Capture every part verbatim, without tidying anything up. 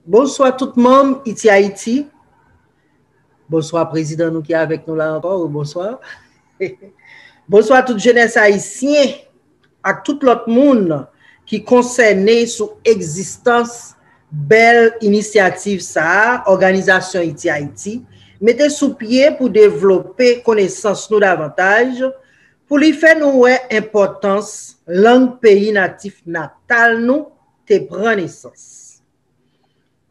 Bonswa tout manm Iti Ayiti. Bonswa prezidan nou ki avèk nou la ankò. Bonswa. Bonswa tout jenès ayisyen ak tout lòt moun ki konsène sou egzistans bèl inisyativ sa a, òganizasyon Iti Ayiti mete sou pye pou devlope konesans nou davantaj, pou li fè nou wè enpòtans lang peyi natif natal nou te pran nesans.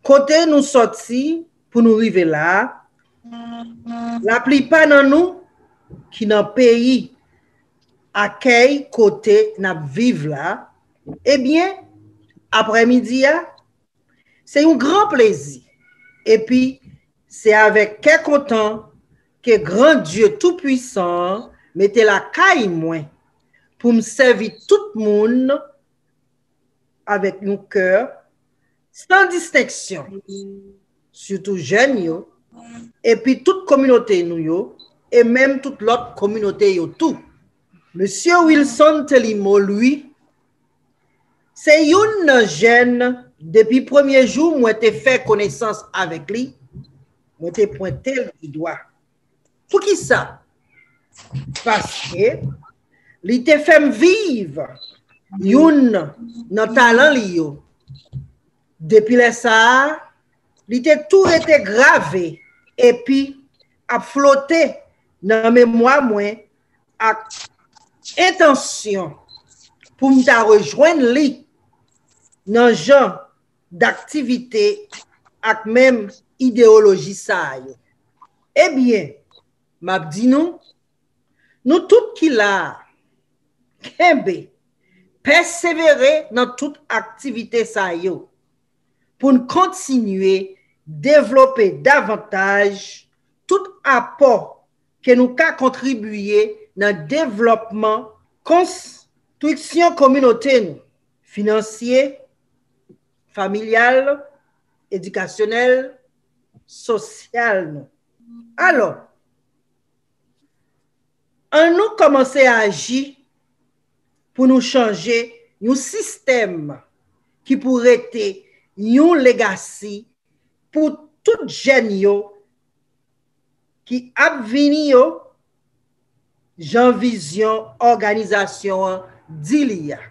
Kote nou sòti pou nou rive la a, laplipa nan nou ki nan peyi akèy kote n ap viv la, ebyen, aprèmidi a, se yon gran plezi. Epi, se avèk kè kontan ke Gran Dye Toupwisan an mete lakay mwen pou m sèvi tout moun avèk yon kè san distenksyon, sitou jèn yo, epi tout kominote nou yo, e menm tout lòt kominote yo tou. Mesye Wilson Telimo, li, se youn nan jèn, depi premye jou mwen te fè konesans avèk li, mwen te pwente l di dwa. Poukisa? Paske li te fè m viv youn nan talan li yo. Depi lè sa a, li te tou rete grave epi ap flote nan memwa mwen ak entansyon pou m ta rejwenn li nan jan daktivite ak menm ideyoloji sa a yo. Ebyen, m ap di nou, nou tout ki la a, kenbe, pèsevere nan tout aktivite sa yo, pou n kontinye devlope davantaj tout apò ke nou ka kontribye nan devlòpman konstriksyon kominote nou, finansye, familyal, edikasyonèl, sosyal nou. Alò, ann nou kòmanse aji pou nou chanje yon sistèm ki pou rete yon legasi pou tout jèn yo ki ap vini yo, jan vizyon òganizasyon an di li a.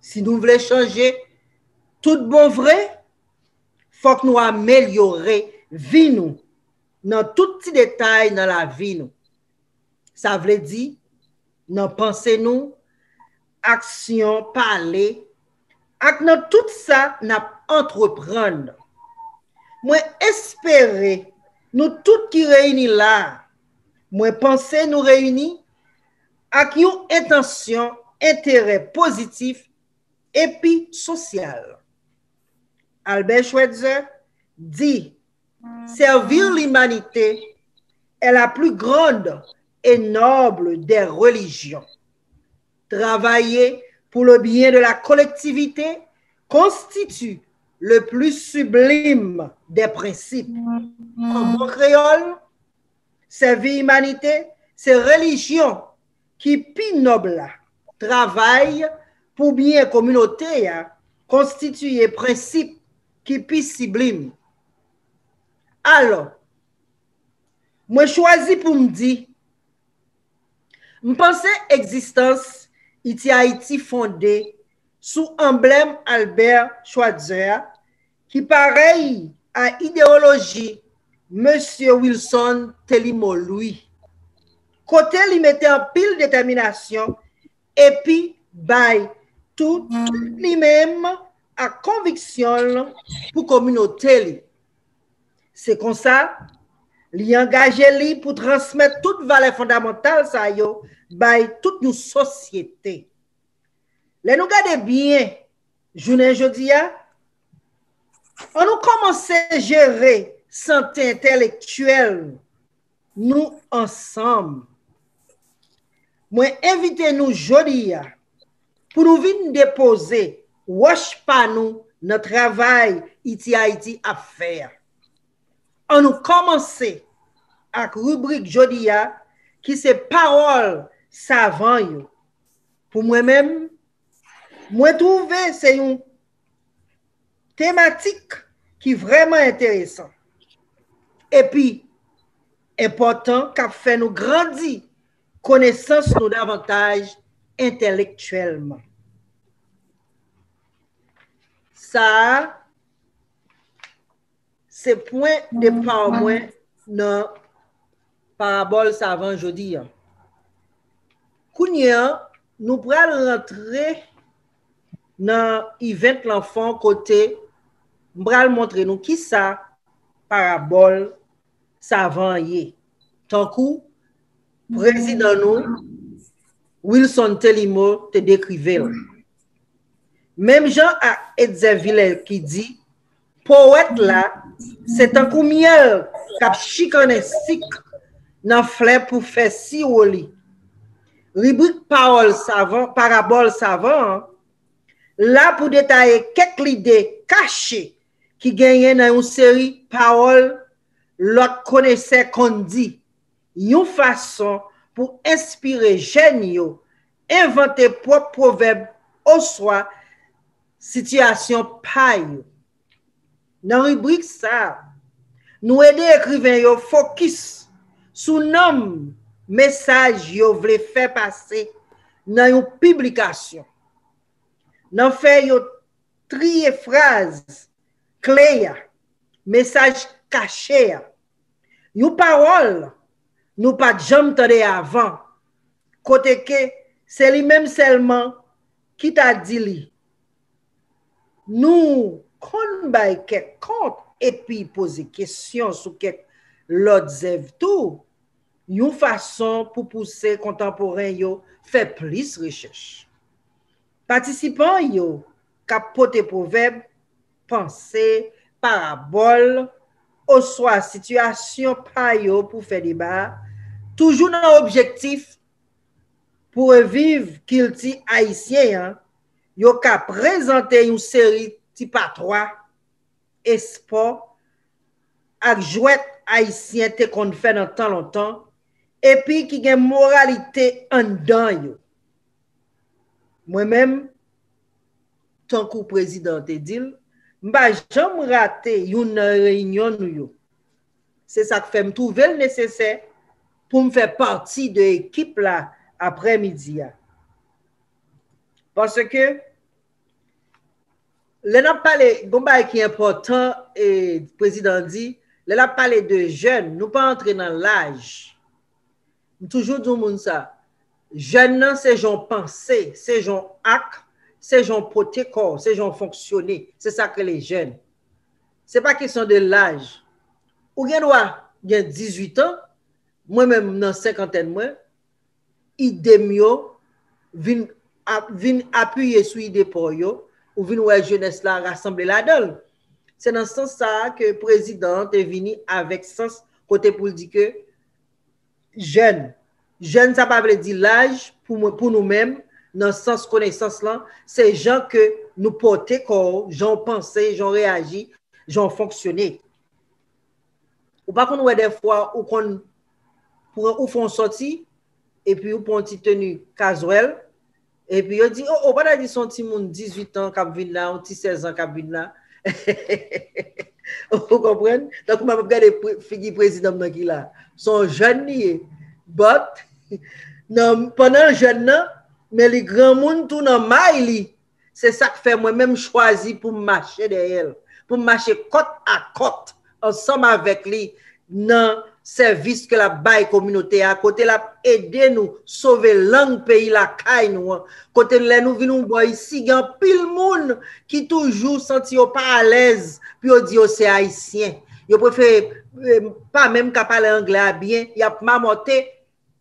Si nou vle chanje tout bon vre, fòk nou amelyore vi nou nan tout ti detay nan lavi nou. Sa vle di, nan panse nou, aksyon, pale, ak nan tout sa n ap antreprann. Mwen espere nou tout ki reyini la a, mwen panse nou reyini ak yon entansyon enterè pozitif epi sosyal. Albert Schweitzer di, Servir l'humanité est la plus grande et noble des religions. Travailler pour le bien de la collectivité constitue le plus sublime des principes. An bon kreyòl, sèvi imanite se relijyon ki pi nòb la. Travay pou byen kominote a konstitiye prensip ki pi siblim. Alò, mwen chwazi pou m di, m panse egzistans Iti Ayiti fonde sou anblèm Albert Schweitzer a, ki parèy a ideyoloji Mesye Wilson Telimo Louis, kote li mete anpil detèminasyon epi bay tout li menm ak konviksyon l pou kominote li. Se konsa, li angaje li pou transmèt tout valè fondamantal sa yo bay tout yon sosyete. Lè nou gade byen jounen jodi a, ann nou kòmanse jere sante entèlektyèl nou ansanm. Mwen envite nou jodi a pou nou vin depoze wòch pa nou nan travay Iti Ayiti ap fè a. Ann nou kòmanse ak ribrik jodi a ki se pawòl savan yo. Pou mwen menm, mwen twouve se yon tematik ki vrèman enteresan epi enpòtan k ap fè nou grandi konesans nou davantaj entèlektyèlman. Sa a se pwen depa mwen nan parabòl savan jodi a. Kounye a, nou pral rantre nan event lan fon kote m pral montre nou kisa parabòl savan an ye, tankou prezidan nou Wilson Telimo te dekrive l. Menm jan ak Etzer Villers ki di, powèt la se tankou myèl k ap chikannen sik nan flè pou fè siwo li. Ribrik pawòl savan, parabòl savan an, la pou detaye kèk lide kache ki genyen nan yon seri pawòl lòt konesè konn di, yon fason pou enspire jèn yo envante pwòp pwovèb oswa sitiyasyon pa yo. Nan ribrik sa a, nou ede ekriven yo fokis sou nanm mesaj yo vle fè pase nan yon piblikasyon, nan fè yo triye fraz kle a, mesaj kache a, yon pawòl nou pa t janm tande avan, kote ke se li menm sèlman ki ta di li. Nou konn bay kèk kont epi poze kesyon sou kèk lòt zèv tou, yon fason pou pouse kontanporen yo fè plis rechèch. Patisipan yo k ap pote pwovèb, panse, parabòl, oswa sitiyasyon pa yo pou fè deba a, toujou nan objektif pou reviv kilti ayisyen an, yo ka prezante yon seri ti patwa, espò, ak jwèt ayisyen te konn fè nan tan lontan, epi ki gen moralite anndan yo. Mwen menm, tankou prezidan an te di l, m pa janm rate youn nan reyinyon nou yo. Se sa k fè m twouve l nesesè pou m fè pati de ekip la aprèmidi a. Paske lè n ap pale, gon bagay ki enpòtan, e prezidan an di, lè l ap pale de jèn, nou pa antre nan laj. M toujou di yon moun sa, jèn nan se jan w panse, se jan w ak, se jan w pote kò w, se jan w fonksyone, se sa k rele jèn. Se pa kesyon de laj. Ou gen dwa gen dizuit an, mwen menm nan senkantèn mwen, ide m yo vin ap, vin apiye sou ide pa w yo, ou vin wè jenès la rasanble ladan l. Se nan sans sa a ke prezidan an te vini avèk sans kote pou l di ke jèn, jèn sa pa vle di laj pou mwen, pou nou menm, nan sans konesans lan, se jan ke nou pote kò w, jan w panse, jan w reyaji, jan w fonksyone. Ou pa konn wè dèfwa ou konn pran, ou fè yon sòti, epi ou pran yon ti teni kazwèl, epi yo di, o, o, pa ta di se yon timoun dizuit an k ap vin la, yon ti sèz an k ap vin la. Ou konprann? Tankou m ap gade pre-, figi prezidan m nan ki la. Se yon jèn li ye. But, nan, pandan l jèn nan, men li granmoun tou nan may li. Se sa k fè mwen menm chwazi pou m mache dèyè l, pou m mache kòt a kòt ansanm avèk li nan sèvis ke l ap bay kominote a, kote l ap ede nou sove lang peyi lakay nou an, kote lè nou vin yon bò isi, gen anpil moun ki toujou santi yo pa alèz pou yo di yo se Ayisyen. Yo prefere, eh, pa menm ka pale anglè a byen, y ap mamòte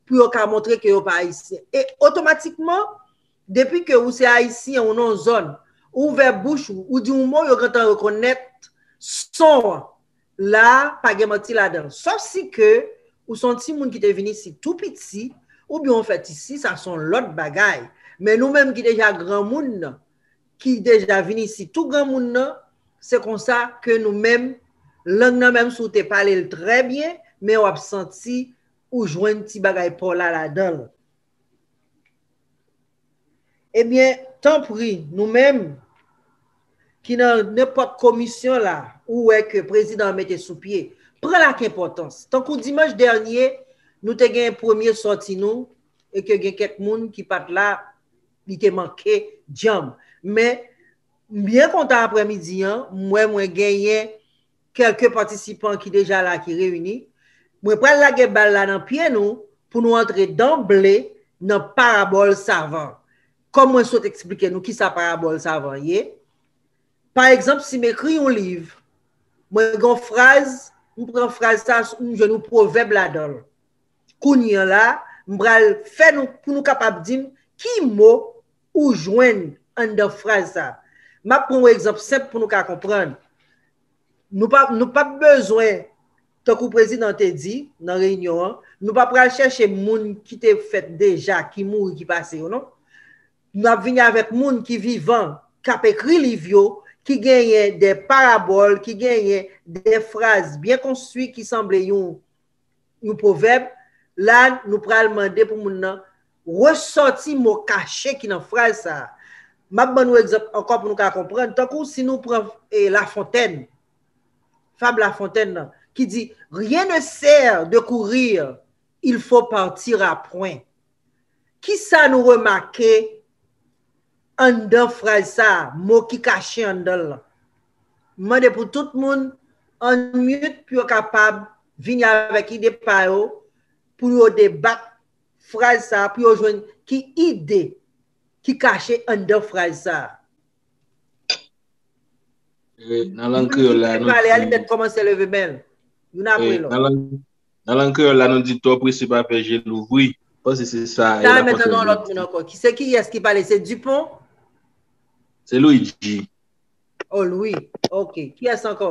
pou yo ka montre ke yo pa Ayisyen. E otomatikman, depi ke ou se Ayisyen, ou nan yon zòn, ou ouvè bouch ou, ou di yon mo, yo gentan rekonèt son an. La a, pa gen manti ladan l. Sòf si ke ou se yon timoun ki te vin isi tou piti, oubyen ou fèt isi, sa se yon lòt bagay. Men nou menm ki deja granmoun nan, ki deja vin isi tou granmoun nan, se konsa ke nou menm, lang nan, menm si w te pale l trè byen, men w ap santi ou jwenn ti bagay pa w la ladan l. Ebyen, tanpri, nou menm, ki nan nenpòt komisyon la, ou wè ke prezidan an mete sou pye, pran l ak enpòtans. Tankou dimanch dènye, nou te gen premye sòti nou, e ke gen kèk moun ki pa t la, li te manke djanm. Men, byen kontan aprèmidi an, m wè mwen genyen kèlke patisipan ki deja la, ki reyini. Mwen pral lage bal la nan pye nou pou nou antre danble nan parabòl savan. Kòm mwen sot eksplike nou kisa parabòl savan ye, pa egzanp, si m ekri yon liv, mwen gen yon fraz, m pran fraz sa, m jwenn yon pwovèb ladan l. Kounye a la, m pral fè nou, pou nou kapab di m ki mo ou jwenn anndan fraz sa. M ap pran yon egzanp senp pou nou ka konprann. Nou pa, nou p ap bezwen, tankou prezidan te di nan reyinyon an, nou pa pral chèche moun ki te fèt deja, ki mouri, ki pase yo, non. Nou ap vini avèk moun ki vivan, k ap ekri liv yo, ki genyen de parabòl, ki genyen de fraz byen konstwi ki sanble yon, yon pwovèb. La, nou pral mande pou moun nan resòti mo kache ki nan fraz sa a. M ap ban nou egzanp ankò pou nou ka konprann. Tankou si nou pran, e, Lafontèn, fab Lafontèn nan, ki di, rien ne sert de courir, il faut partir à point. Kisa nou remake anndan fraz sa a, mo ki kache anndan l lan? M mande pou tout moun unmute pou yo kapab vini avèk ide pa yo, pou yo debat fraz sa a, pou yo jwenn ki ide ki kache anndan fraz sa a. E, nan lang kreyòl la, nou pale a, li mèt kòmanse leve men l. Youn apre lòt. Nan lang kreyòl la, nou di twò prese pa fè je louvri. Panse se sa. Sa mèt nan lòt moun ankò. Ki se kiyès ki pale? Se Dupont? Se Luigi. Oh, Louis. Ok. Kiyès ankò?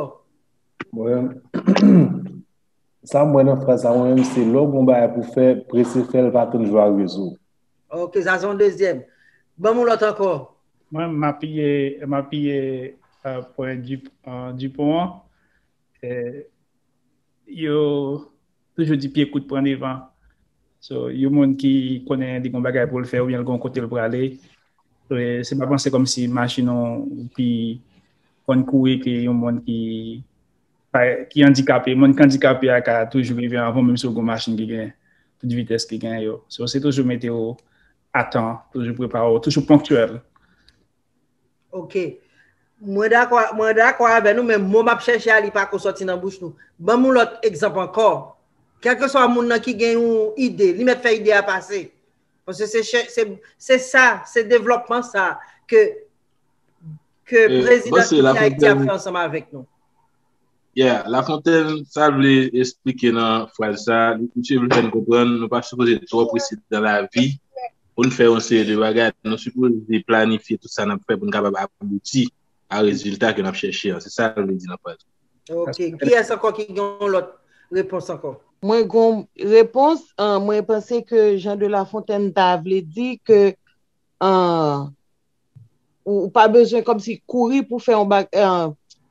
Mwen, sa m wè nan fraz sa, mwen menm, se lè w gen yon bagay pou fè, prese fè l, pa tann jou a rezo. Ok, sa se yon dezyèm. Ban m yon lòt ankò. Mwen, m apiye, m apiye pwen Dupont an. Yo toujou di pye kout pran devan. So, yon moun ki konnen li gen yon bagay pou l fè oubyen l gen yon kote l prale, se pa panse kòmsi machin ou ki konn kouri ke yon moun ki ki andikape. Moun ki andikape a ka toujou rive anvan w, menm si w gen yon machin ki gen tout vitès ki gen yo. So, se toujou mete w atan, toujou prepare w, toujou ponktyèl. Ok. Mwen dakò, mwen dakò avè nou, men mo m ap chèche a, li pa ko sòti nan bouch nou. Ban m yon lòt egzanp ankò. Kèlkeswa moun nan ki gen yon ide, li mèt fè ide a pase. Paske se, se, se sa, se devlòpman sa ke, ke prezidan ki vini Ayiti ap fè ansanm avèk nou. Yeah, Lafontaine, sa l vle esplike nan fraz sa, misye vle fè n konprann nou pa sipoze twò prese nan lavi pou n fè yon seri de bagay. Nou sipoze planifye tout sa n ap fè pou n kapab abouti a rezilta ke n ap chèche an. Se sa l vle di nan fraz la. Ok. Kiyès ankò ki gen yon lòt repons ankò? Mwen gen yon repons, mwen panse ke Jean de Lafontaine ta vle di ke ou pa bezwen kòmsi kouri pou fè yon bagay,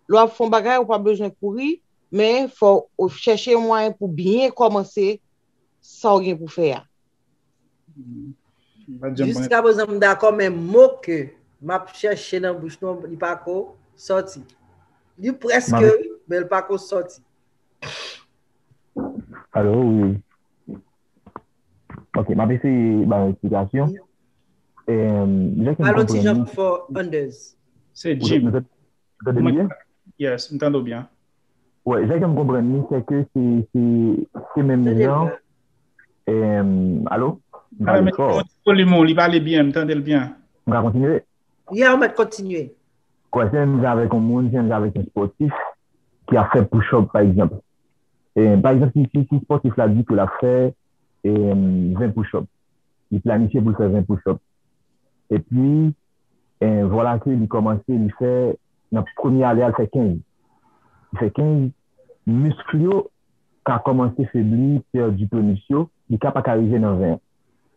lè w ap fè yon bagay ou pa bezwen kouri, men fò w chèche yon mwayen pou byen kòmanse sa w gen pou fè a. Jiskaprezan m dakò, men mo ke m ap chèche nan bouch nou an, li pa ko sòti. Li prèske wi, men li pa ko sòti. Alo, wi. Ok, m ap eseye ba yon eksplikasyon. Jan ke m konprann li. Se Jim. Ou tande m byen? Yes, m tande w byen. Wi, jan ke m konprann li, se ke se, se, se menm jan. Alo? M pale fò. Volim ou, li pale byen, m tande l byen. M ka kontinye? Yeah, ou mèt kontinye. Kwè se menm jan avèk yon moun, se menm jan avèk yon spòtif ki ap fè push-up, pa egzanp. E, pa egzanp, si, si, si spòtif la di ke l ap fè e, ven push-up. Li planifye pou l fè ven push-up. Epi, e, vwala ke li kòmanse, li fè, nan premye ale a, l fè kenz. Li fè kenz, misk yo ka kòmanse febli, pèdi tonis yo, li ka pa ka rive nan ven an.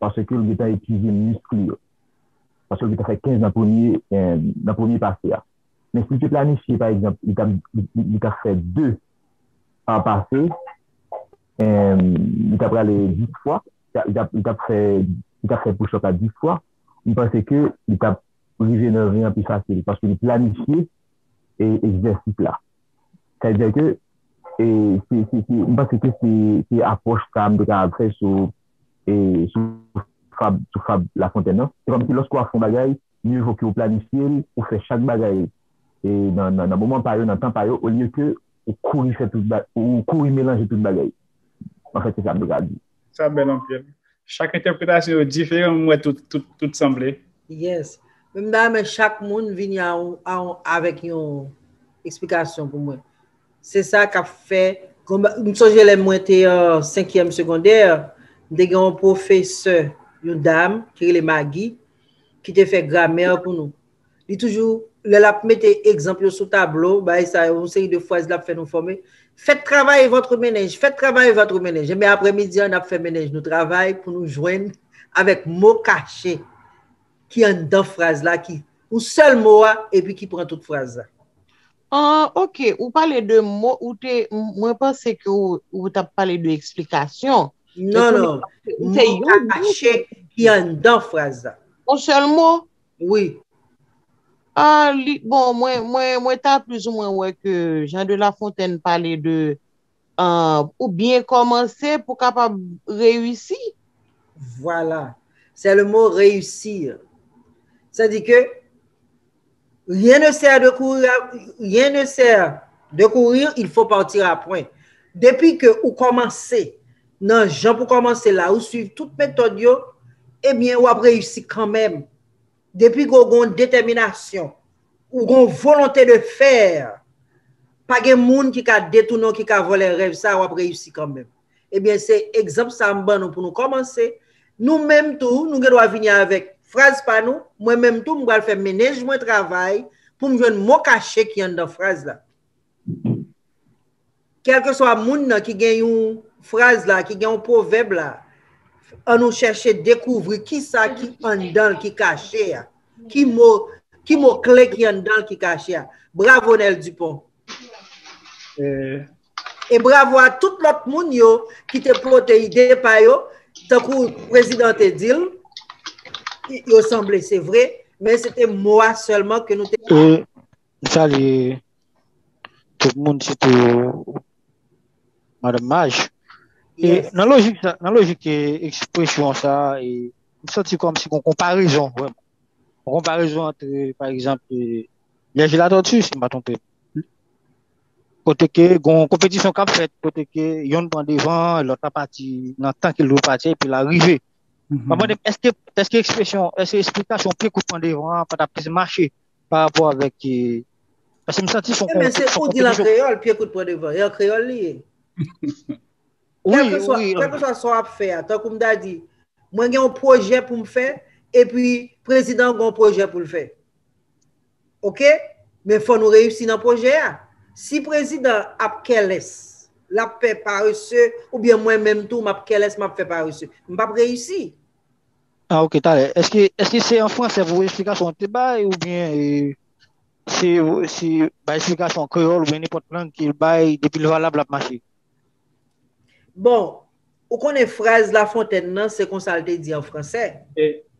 Paske l gentan epuize misk li yo. Paske l gentan fè kenz nan premye, nan premye pase a. Men si l te planifye, pa egzanp, li t ap, li, li, li t ap fè de pa pase, li t ap prale dis fwa, li t ap, li t ap fè, li t ap fè push-up la dis fwa, m panse ke li t ap rive nan ven an pi fasil, paske li planifye e, egzèsis la. Sa vle di ke e, se, se, se, m panse ke se, se apwòch sa a m te kapab fè sou, e, sou Fab, sou Fab Lafontaine nan. Se kòmsi lòske w ap fè yon bagay, mye vo ke w planifye l, ou fè chak bagay e, nan, nan, nan moman pa yo, nan tan pa yo, olye ke ou kouri fè tout ba, ou kouri melanje tout bagay. Anfèt, se sa m te ka di. Sa bèl anpil. Chak entèpretasyon yo diferan, m wè tout, tout, tout sanble. Yes. Men m ta renmen chak moun vini a, a, avèk yon eksplikasyon pou mwen. Se sa k ap fè. M sonje lè mwen te an senkyèm segondè, m te gen yon pwofesè, yon dam ki rele Magi, ki te fè gramè pou nou. Li toujou, lè l ap mete egzanp yo sou tablo, bagay sa yo, yon seri de fraz l ap fè nou fòme. Faites travailler votre méninge, faites travailler votre méninge. Enben, aprè midi an, n ap fè menenj nou travay pou nou jwenn avèk mo kache ki anndan fraz la, ki yon sèl mo a, epi ki pran tout fraz la. Ah, ok, ou pale de mo, ou te, mwen panse ke ou, ou t ap pale de eksplikasyon. Non, non. Mo kache ki anndan fraz la. Yon sèl mo? Wi. Ah, li, bon, mwen, mwen, mwen ta plizoumwen wè ke Jean de La Fontaine pale de ah, ou byen kòmanse pou kapab reyisi. Voilà. C'est le mot réussir. C'est-à-dire que rien ne sert de courir, à- rien ne sert de courir, il faut partir à point. Depi ke ou kòmanse nan jan pou kòmanse la, ou swiv tout metòd yo, ebyen, w ap reyisi kanmenm. Depi ke w gen yon detèminasyon, ou gen yon volonte de fè, pa gen moun ki ka detounen w, ki ka vòlè rèv sa a, w ap reyisi kanmenm. Ebyen, se egzanp sa a m ban nou pou nou kòmanse. Nou menm tou, nou gen dwa vini avèk fraz pa nou. Mwen menm tou, m pral fè menenj mwen travay pou m jwenn mo kache ki anndan fraz la. Kèlkeswa moun nan ki gen yon fraz la, ki gen yon pwovèb la, ann nou chèche dekouvri kisa ki anndan l ki kache a. Ki mo, ki mo kle ki anndan l ki kache a. Bravo Nel Dupont. E bravo a tout lòt moun yo ki te pote ide pa yo, tankou prezidan te di l, yo sanble, se vre, men se te mo a sèlman ke nou te. E, m salye tout moun, sitou Madanm Maj. E nan lojik sa, nan lojik e, ekspresyon sa, e, m santi kòmsi gon konparezon, vrèman. Yon konparezon ant, pa egzanp, e, Lèje Latòti, si m pa twonpe m. Kote ke gon konpetisyon k ap fèt, kote ke yonn pran devan, lòt la pati nan tan ke l dwe pati, epi l a rive. Mwen mande m, èske, èske ekspresyon, èske esplikasyon pye kout pran devan an pa t ap plis mache pa rapò avèk, e, paske m santi se yon Ebyen, se ou di l an kreyòl, pye kout pran devan, e an kreyòl li ye. Kèlkeswa, kèlkeswa sa w ap fè a, tankou m ta di, mwen gen yon pwojè pou m fè, epi prezidan gen yon pwojè pou l fè. Oke? Men fò nou reyisi nan pwojè a. Si prezidan ap kèlès, l ap fè parese, oubyen mwen menm tou, m ap kèlès, m ap fè parese, m p ap reyisi. Ah, ok, talè. Èske, èske se an fransè pou eksplikasyon an te bay, oubyen, e, se, se bay eksplikasyon an kreyòl oubyen nenpòt lang ke l bay, depi l valab, l ap mache? Bon, ou konnen fraz Lafontaine nan, se konsa l te di an fransè.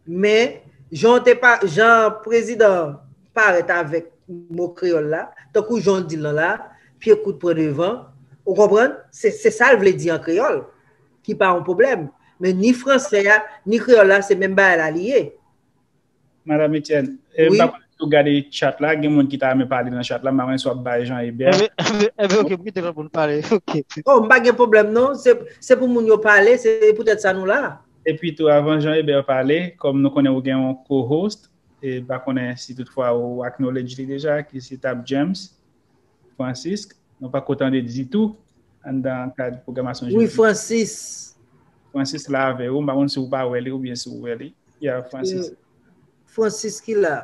Men, jan w te pa, jan prezidan parèt avèk mo kreyòl la, tankou jan w di l lan la, pye kout pran devan, ou konprann? Se, se sa l vle di an kreyòl, ki pa yon pwoblèm. Men ni fransè a, ni kreyòl la, se menm bagay la li ye. Madanm Etienne, e, m pa konnen si w gade chat la, gen moun ki ta renmen pale nan chat la, m pa konnen si w ap bay Jean Eber. Enben, enben, enben, ok, m kite lòt moun pale, ok. Oh, m pa gen pwoblèm non, se, se pou moun yo pale, se poutèt sa nou la. Epi tou, avan Jean Eber pale, kòm nou konnen ou gen yon co-host, e m pa konnen si toutfwa ou acknowledge li deja, ki se t ap James Francisque, nou pako tande ditou anndan kad pwogramasyon jodi. Wi, Francis. Francis la avè ou, m pa konn si ou pa wè li oubyen si ou wè li. Ya, Francis. Francis ki la.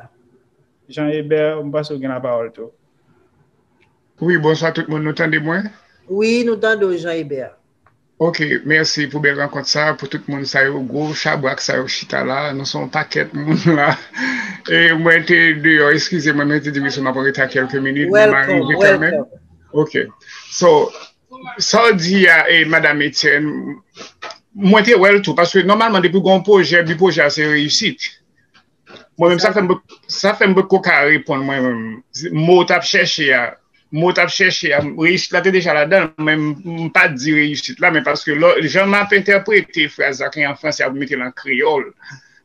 Jean Eber, m panse ou gen lapawòl tou. Wi, bonswa tout moun, nou tande mwen? Wi, nou tande w, Jean Eber. Ok, mèsi pou bèl rankont sa, pou tout moun sa yo, gwo chabrak sa yo chita la, nou se yon pakèt moun la. E mwen te deyò, eskize mwen, men te di misye m ap an reta kèlke minit, men m arive kanmenm. Ok. So, sa w di a, e, Madanm Etienne, mwen te wè l tou, paske nòmalman, depi w gen yon pwojè, bi pwojè a se reyisit. Mwen menm, sa fè m, sa fè m potko ka reponn mwen menm. Mo w t ap chèche a, mo w t ap chèche a, reyisit la te deja ladan l, men m, m pa t di reyisit la, men paske lò, jan m ap entèprete fraz la, ki an fransè, ap mete l an kreyòl.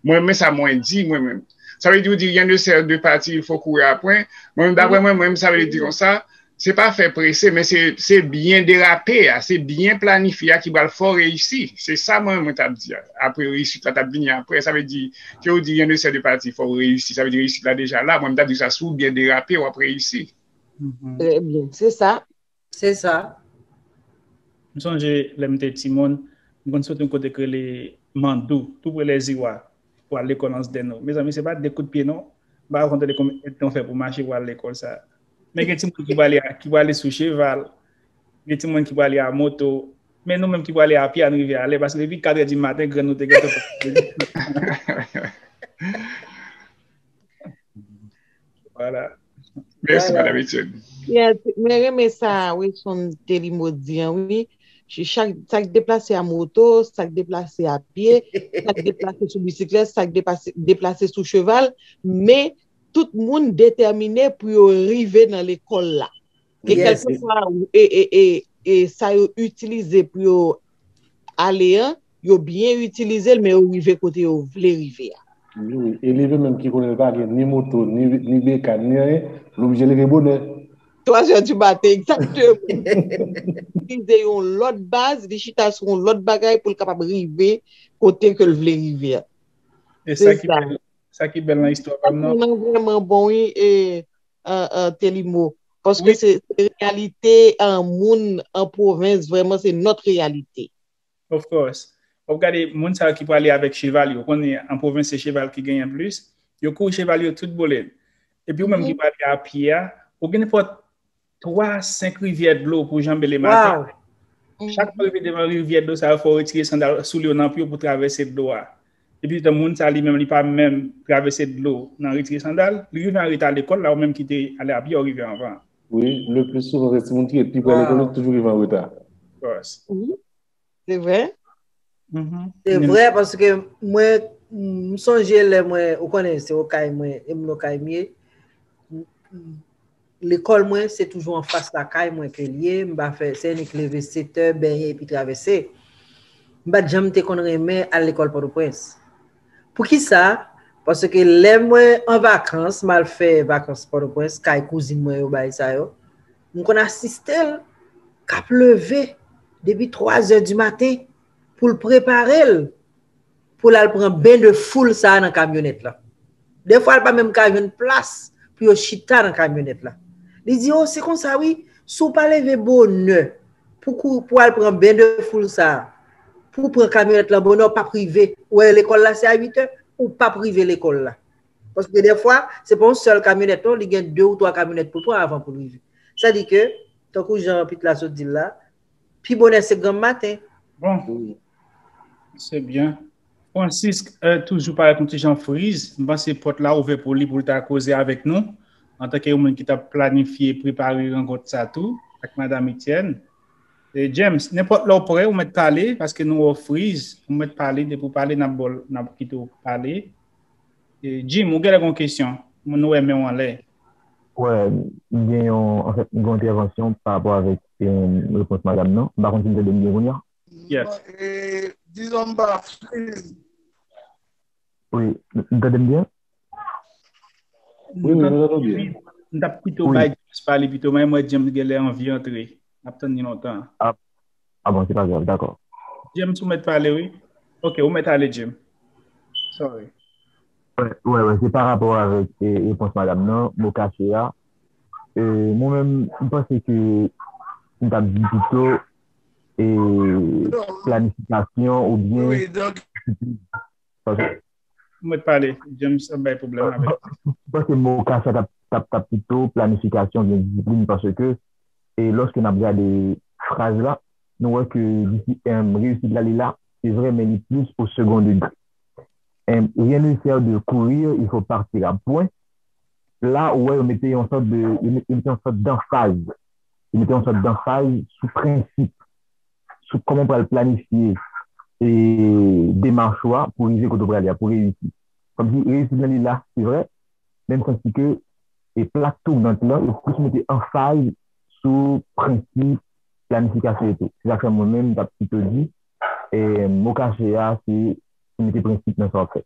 Mwen, men sa mwen di, mwen menm. Sa vle di, ou di, rien ne sert de partir, il faut courir après. Mwen menm, daprè mwen, mwen menm, sa vle di konsa, se pa fè prese, men se, se byen derape a, se byen planifye a ki pral fè w reyisi. Se sa mwen, mwen t ap di a. Apre, reyisit la t ap vini apre. Sa vle di, ke ou di, rien ne sert de partir, fò w reyisi. Sa vle di, reyisit la deja la. Mwen, m t ap di sa, si w byen derape, w ap reyisi. Trè byen, se sa. Se sa. M sonje lè m te timoun, m konn soti yon kote k rele Mandou, tou pre Lèziwa, pou al lekòl Anse des Naux. Mezanmi, se pa de kout pye non. M pa konn tande konbyen tan w fè pou mache pou al lekòl sa. Men gen timoun ki prale, ki prale sou cheval, gen timoun ki prale a moto, men nou menm ki prale a pye, ann rive alè, paske depi katrè di maten, grann nou te gentan pale. Voilà. Mèsi, Madam Etienne. Mwen renmen sa Wilson Telimo di an, wi. Chak, sa k deplase a moto, sa k deplase a pye, sa k deplase sou bisiklèt, sa k deplase, deplase sou cheval, men tout moun detèmine pou yo rive nan lekòl la. E kèlkeswa e, e, e, e sa yo itilize pou yo ale an, yo byen itilize l, men yo rive kote yo vle rive a. Wi, e leve menm ki konnen l pa gen ni moto, ni, ni bekàn, ni anyen, l oblije leve bonè. Twa zè di maten, egzakteman. Itilize yon lòt baz, li chita sou yon lòt bagay pou l kapab rive kote ke l vle rive a. E sa ki bèl, sa ki bèl nan istwa pa m nan. Sa vrèman bon, wi, e, e, e, Telimo. Paske se, se reyalite an moun an pwovens, vrèman, se nòt reyalite. Of course. W ap gade moun sa yo ki prale avèk cheval yo. Konnen an pwovens se cheval ki genyen plis. Yo kouri cheval yo tout boulèt. Epi ou menm ki prale a pye a, ou gen nenpòt twa, senk rivyè dlo pou janbe le maten. Chak fwa w rive devan rivyè dlo sa yo, fò w retire sandal, soulye w nan pye w pou travèse dlo a. Epi tan moun sa li menm li pa menm travèse dlo nan retire sandal, li rive an reta lekòl la, ou menm ki te ale a pye, ou rive anvan. Wi, le plis souvan se timoun ki ret pi pre lekòl yo ki toujou rive an reta. Of course. Se vre? Se vre, paske mwen, m sonje lè mwen, ou konnen, se Okay mwen, e m Okay m ye. Lekòl mwen, se toujou anfas lakay mwen ke l ye. M pa fè, se annik leve sèt è, benyen epi travèse. M pa t janm te konn renmen al lekòl Pòtoprens. Poukisa? Paske lè mwen an vakans, m al fè vakans Pòtoprens, kay kouzin mwen yo, bagay sa yo, m konn asiste l k ap leve depi twa zè di maten pou l prepare l pou l al pran ben de foul sa a nan kamyonèt la. Dèfwa, l pa menm ka jwenn plas pou yo chita nan kamyonèt la. Li di, o, se konsa wi, si w pa leve bonè pou, pou al pran ben de foul sa a, pou w pran kamyonèt la bonè, w p ap rive. Ou wè, lekòl la se a uit è, ou p ap rive lekòl la. Paske dèfwa, se pa yon sèl kamyonèt non, li gen de ou twa kamyonèt pou l pran avan pou l rive. Sa di ke, tankou jan Pitla sot di l la, pi bonè se granm maten. Bon. Se byen. Francisque, euh, toujou parèt yon ti jan friz. M panse pòt la ouvè pou li pou l ta koze avèk nou. Antanke yon moun ki t ap planifye, prepare rankont sa tou, ak Madanm Etienne. E James, nenpòt lè w prè, ou mèt pale, paske nou wè w friz, ou mèt pale, depi w pale, n ap ba w, n ap kite w pale. E Jim, ou genlè gen yon kesyon, nou wè men w anlè. Wè, m gen yon, anfèt, m gen yon entèvansyon pa rapò avèk e, repons madanm nan. M pa konn si m tande m byen kounye a. Yes. E, dizon m pa friz. Wi, m tande m byen? Wi, wi, nou tande w byen. M t ap pito bay James pale pito, men mwen James genlè anvi antre. N ap tann li lontan. Ah bon, se pa grav, dakò. James, ou mèt pale, wi. Ok, ou mèt ale, James. Sorry. Wè, wè, wè, se pa rapò avèk e, repons madanm nan, mo kache a. E, mwen menm, m panse ke m t ap di pito e, planifikasyon oubyen Wi, donk, paske Ou mèt pale, James ap bay pwoblèm avè l. M panse mo kache a t ap, t ap, t ap pito planifikasyon oubyen disiplin paske e, lòske n ap gade fraz la, nou wè ke disi, em, reyisit la li la, se vre, men li plis o second degré. Em, rien ne sert de courir, il faut partir à point. La, ou wè, yo mete yon sòt de, yo mete, yo mete yon sòt d'emphase. Yo mete yon sòt d'emphase sou prensip, sou kòman w pral planifye e, demach ou a pou rive kote w prale a, pou reyisi. kòmsi rezid nan li la, se vre, men m santi ke e plak tounant lan, yo plis mete anfaz sou prensip planifikasyon yo tou. Se sa k fè mwen menm, m t ap pito di, e, mo kache a, se, se mete prensip nan sa w ap fè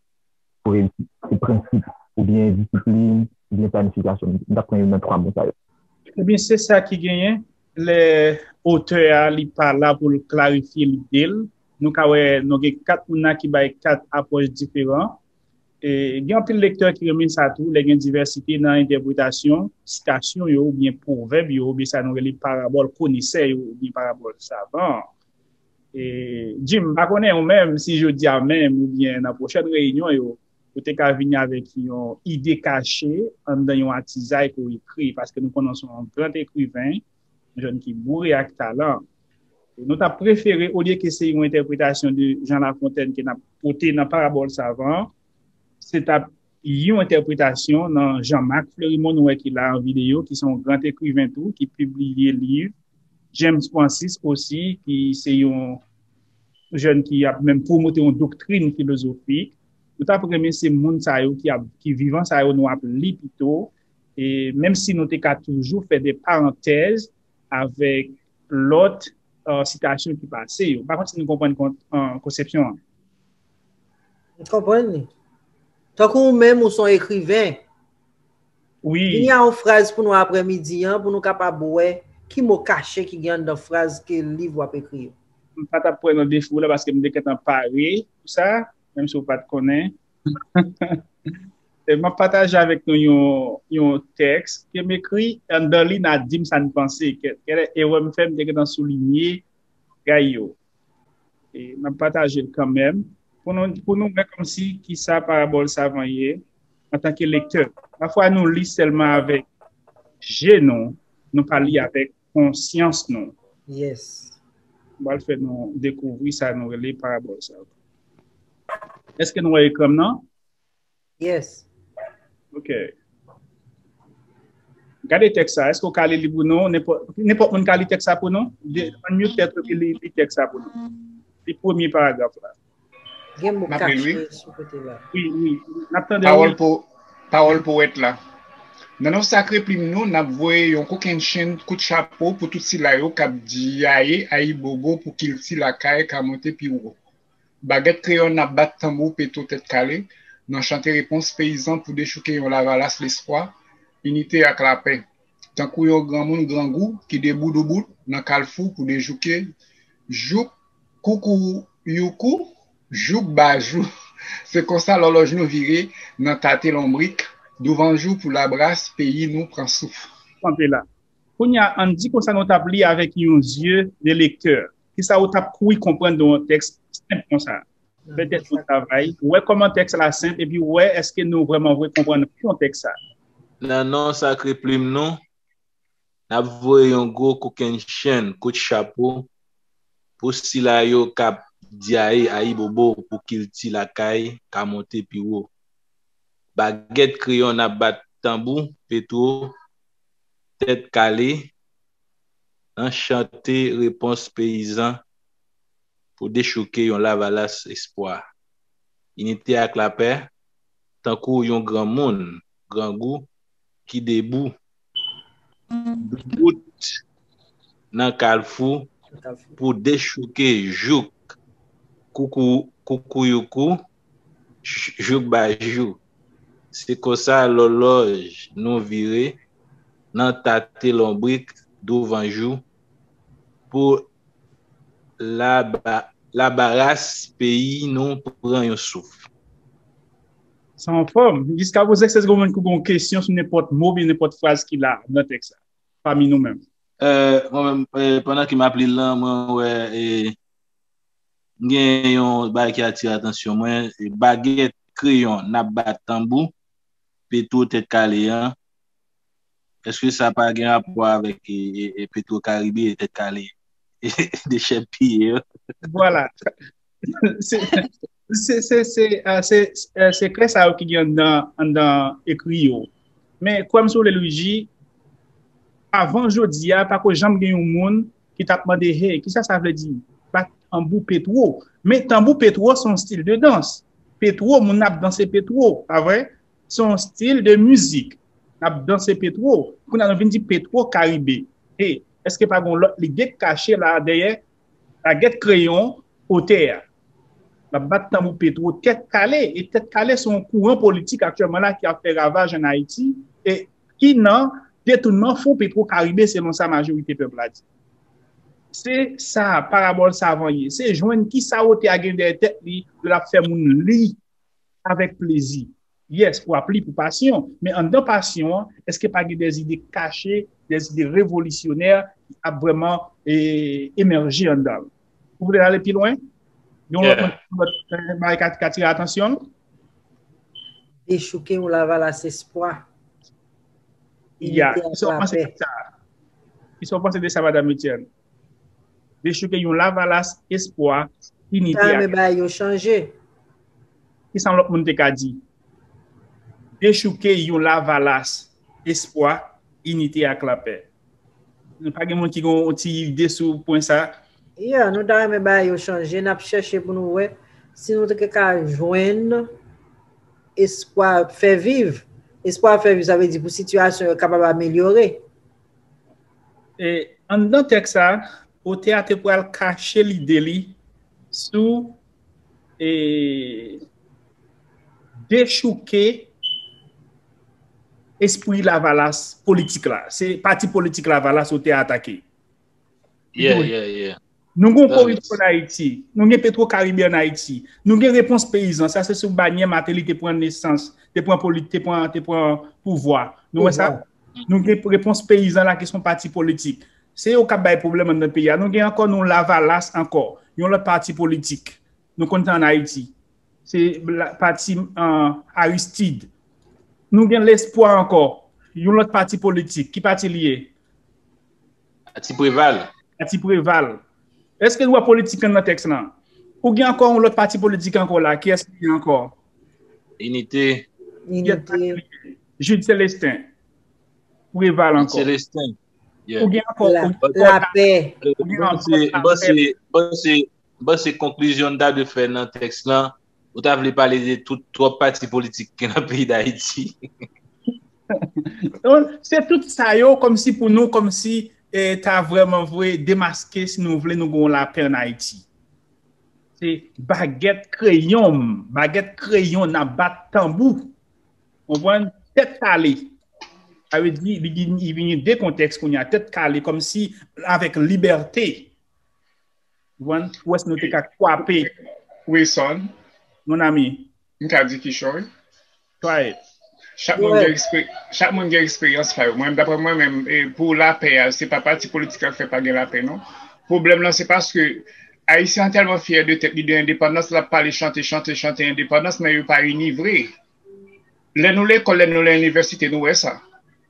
pou reyisi. Se prensip, oubyen disiplin, oubyen planifikasyon. M t ap pran youn nan twa mo sa yo. Ebyen, se sa ki genyen lè otè a li pa la pou l klarifye lide l. Nou ka wè, nou gen kat moun la ki bay kat apwòch diferan. E, gen anpil lektè ki renmen sa tou, lè gen divèsite nan entèpretasyon sitasyon yo, oubyen pwovèb yo, oubyen sa nou rele parabòl konesè yo, oubyen parabòl savan. E, Jim, m pa konnen ou menm, si jodi a menm, oubyen nan pwochèn reyinyon yo, ou te ka vini avèk yon ide kache anndan yon atizay ke w ekri, paske nou konnen w se yon gran ekriven, yon jèn ki boure ak talan. E nou ta prefere, olye ke se yon entèpretasyon de Jean Lafontaine ke n ap pote nan parabòl savan an, se t ap yon entèpretasyon nan Jean Marc Fleurimond, nou wè ki la an videyo, ki se yon gran ekriven tou, ki pibliye liv, James Francis osi, ki se yon jèn ki ap menm pwomote yon doktrin filozofik. Nou t ap renmen se moun sa yo ki ap, ki vivan sa yo nou ap li pito. E menm si nou te ka toujou fè de parantèz avèk lòt, e, sitasyon ki pase yo. M pa konn si nou konprann kon-, e, konsepsyon an. M konprann li. Tankou ou menm, ou se yon ekriven. Wi. Vini a yon fraz pou nou aprèmidi an, pou nou kapab wè ki mo kache ki gen anndan fraz ke liv w ap ekri yo. M pa t ap pran nan defi w la paske m te gentan pare pou sa, menm si w pa t konnen. E m ap pataje avèk nou yon, yon tèks ke m ekri, anndan li n a di m sa n panse, kè, kèlè erè m fè, m te gentan soulinye bagay yo. E m ap pataje l kanmenm. Pou nou, pou nou wè kòmsi kisa parabòl savan ye antanke lektè. Pafwa nou li sèlman avèk je nou, nou pa li avèk konsyans nou. Yes. M pral fè nou dekouvri sa nou rele parabòl savan. Èske nou wè ekran m nan? Yes. Ok. Gade tèks sa. Èske w ka li li pou nou? Nenpòt, nenpòt moun ka li tèks sa pou nou? De, unmute tèt ou epi li, li tèks sa pou nou. Li premye paragraf la. Gen mo kache sou kote la. Wi, wi. N ap tande w. Pawòl po-, pawòl powèt la. Nan non sakre plim nou, n ap voye yon kokennchenn kout chapo pou tout sila yo k ap dyaye ayibobo pou kilti lakay ka monte pi wo. Bagèt kreyon n ap bat tanbou peto tèt kale, nan chante repons peyizan pou dechouke yon lavalas lespwa, inite ak lapè. Tankou yon granmoun grangou ki debout doubout nan kalfou pou dechouke jouk koukouyoukou, jouk bajou. Se konsa lòlòj nou vire nan tate lonbrik douvanjou pou labras peyi nou pran souf. Kanpe la. Kounye a, ann di konsa nou t ap li avèk yon zye de lektè. Kisa ou t ap kouri konprann de yon tèks senp konsa? Fè tèt nou travay, wè kòman tèks la senp, epi wè èske nou vrèman vre konprann fon tèks sa. Nan non sakre plim nou, n ap voye yon gwo kokennchenn kout chapo pou sila yo k ap dyaye ayibobo pou kilti lakay ka monte pi wo. Bagèt kreyon n ap bat tanbou petwo tèt kale nan chante repons peyizan pou dechouke yon lavalas espwa, inite ak lapè, tankou yon granmoun grangou ki debout doubout nan kalfou pou dechouke jouk koukou-, koukouyoukou, j-, jouk bajou. Se konsa lòlòj nou vire nan tate lonbrik douvanjou pou laba-, labaras peyi nou pran yon souf. Sa anfòm. Jiska prezan, èske gen moun ki gen yon kesyon sou nenpòt mo oubyen nenpòt fraz ki la nan tèks la, pami nou menm? Eh, mwen menm, eh, pandan ke m ap li l lan, mwen wè, eh, gen yon bagay ki atire atansyon mwen, eh, bagèt kreyon n ap bat tanbou, petwo tèt kale an. Èske sa pa gen rapò avèk, e, e, e, Petwo Karibe, tèt kale, dechèpiye yo? Vwala. Se, se, se, se, ah, se, eh, sekrè sa yo ki gen anndan, anndan ekri yo. Men, kwè m si w vle, Luigi, avan jodi a, pako janm gen yon moun ki t ap mande, hey, kisa sa vle di? Bat tanbou petwo. Men tanbou petwo se yon stil de dans. Petwo, moun ap danse petwo, pa vre? Se yon stil de mizik. N ap danse petwo. Kounye a nou vin di petwo karibe. E, èske pa gen yon lòt lide k kache la dèyè lagèt kreyon otè a? N ap bat tanbou petwo tèt kale. E tèt kale se yon kouran politik aktyèlman la ki ap fè ravaj ann Ayiti. E ki nan detounman fon petwo karibe selon sa majorite pèp la di. Se sa parabòl savan ye. Se jwenn ki sa otè a gen dèyè tèt li lè l ap fè moun li avèk plezi. Yes, w ap li pou pasyon, men anndan pasyon an, èske pa gen dèzide kache, dèzide revolisyonè ki ap vrèman e, emèje anndan l? Ou vle ale pi lwen? Yon lòt, yeah, lòt bagay k atire atansyon l? Dechouke yon lavalas espwa. Ya, kisa w panse de sa? Kisa w panse de sa, Madanm Etienne? Dechouke yon lavalas espwa, inite ak. Bagay yo chanje. Kisa yon lòt moun te ka di? Dechouke yon lavalas espwa, inite ak lapè. Nou pa gen moun ki gen yon ti ide sou pwen sa? Ya, nou ta renmen bagay yo chanje. N ap chèche pou nou wè si nou te ka jwenn espwa fè viv. Espwa fè viv, sa vle di pou sitiyasyon yo kapab amelyore. E, anndan tèks sa, otè a te pral kache lide li sou e, dechouke espri lavalas politik la. Se pati politik lavalas otè a atake. Yeah, yeah, yeah. Nou gen koripsyon ann Ayiti. Nou gen petwo karibe ann Ayiti. Nou gen repons peyizan. Sa se sou banyè Mateli te pran nesans, te pran poli-, te pran, te pran pouvwa. Nou wè sa? Nou gen repons peyizan la ki se yon pati politik. Se yo k ap bay pwoblèm anndan peyi a. Nou gen ankò nou lavalas ankò. Yon lòt pati politik. Nou konn sa ann Ayiti. Se la, pati, uh, Aristide. Nou gen Lespwa ankò. Yon lòt pati politik. Ki pati li ye? Pati Preval. Pati Preval. Èske nou wè politik anndan tèks lan? Ou gen ankò yon lòt pati politik ankò la? Kiyès ki gen ankò? Inite. Kiyès pati li ye? Jude Celestin. Preval ankò. Jude Celestin. Yeah. Ou gen ankò, lapè. Ou gen ankò lapè. M panse, m panse, m panse konklisyon n ta dwe fè nan tèks lan, ou ta vle pale de tout twòp pati politik ki nan peyi Dayiti. Donk, se tout sa yo, kòmsi pou nou, kòmsi, eh, ta vrèman vre demaske, si nou vle, nou gen yon lapè ann Ayiti. Se bagèt kreyon, bagèt kreyon, n ap bat tanbou. Konprann? Tèt kale. Sa vle di, li gen, li vini de kontèks kounye a, tèt kale, kòmsi avèk libète. Ou konprann? Ou wè si nou te ka kwape. Wilson. Mon ami. M ka di kichòy? Try it. Chak moun gen ekspe-, chak moun gen eksperyans pa yo. Mwen, daprè mwen menm, e, pou lapè a, se pa pati politik la k fè pa gen lapè, non. Pwoblèm lan, se paske Ayisyen an tèlman fyè de tèt li, de endepandans, l ap pale, chante, chante, chante endepandans, men yo pa ini vre. Lè nou lekòl, lè nou nan inivèsite, nou wè sa.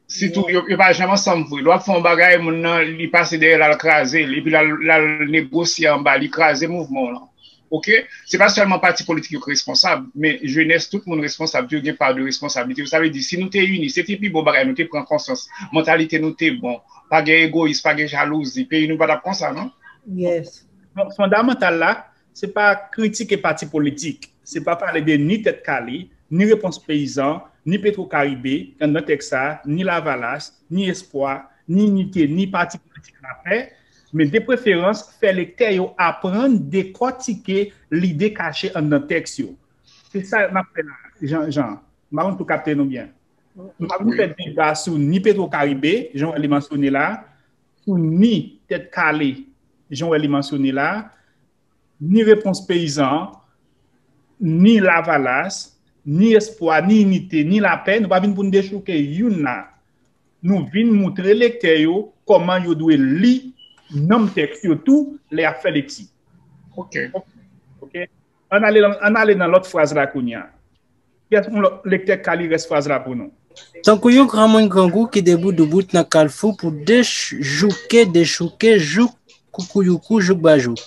Sitou, yo, yo pa janm ansanm vre. Lè w ap fè yon bagay, moun nan, li pase dèyè l al kraze l, epi l al, l al negosye anba, li kraze mouvman w lan. Oke? Se pa sèlman pati politik yo k responsab, men jenès, tout moun responsab tou, yo gen pa de responsablite yo. Sa vle di, si nou te ini, se te pi bon bagay, nou te pran konsyans, mantalite nou te bon, pa gen egoyis, pa gen jalouzi, peyi nou pa t ap konsa, non? Yes. Bon, fondamantal la, se pa kritike pati politik, se pa pale de ni Tèt Kale, ni Repons Peyizan, ni Petwo Karibe, anndan tèks sa, ni Lavalas, ni Espwa, ni Inite, ni pati politik Lapè, men de preferans, fè lektè yo aprann dekòtike lide kache anndan tèks yo. Se sa n ap fè la, Jan, Jan. M pa konn si w kapte nou byen. Nou p ap vin fè deba sou ni Petwo Karibe, jan w wè li mansyone la, sou ni Tèt Kale, jan w wè li mansyone la, ni Repons Peyizan, ni Lavalas, ni Espwa, ni Inite, ni Lapè, nou pa vin pou n dechouke youn la. Nou vin moutre lektè yo kòman yo dwe li nanm tèks yo tou lè y ap fè lekti. Oke. Oke. Ann ale, ann ale nan lòt fraz la kounye a. Kiyès yon lòt lektè k ka li rès fraz la pou nou? Tankou yon granmoun grangou ki debout doubout nan kalfou pou dechouke, dechouke, jouk koukouyoukou, jouk bajou.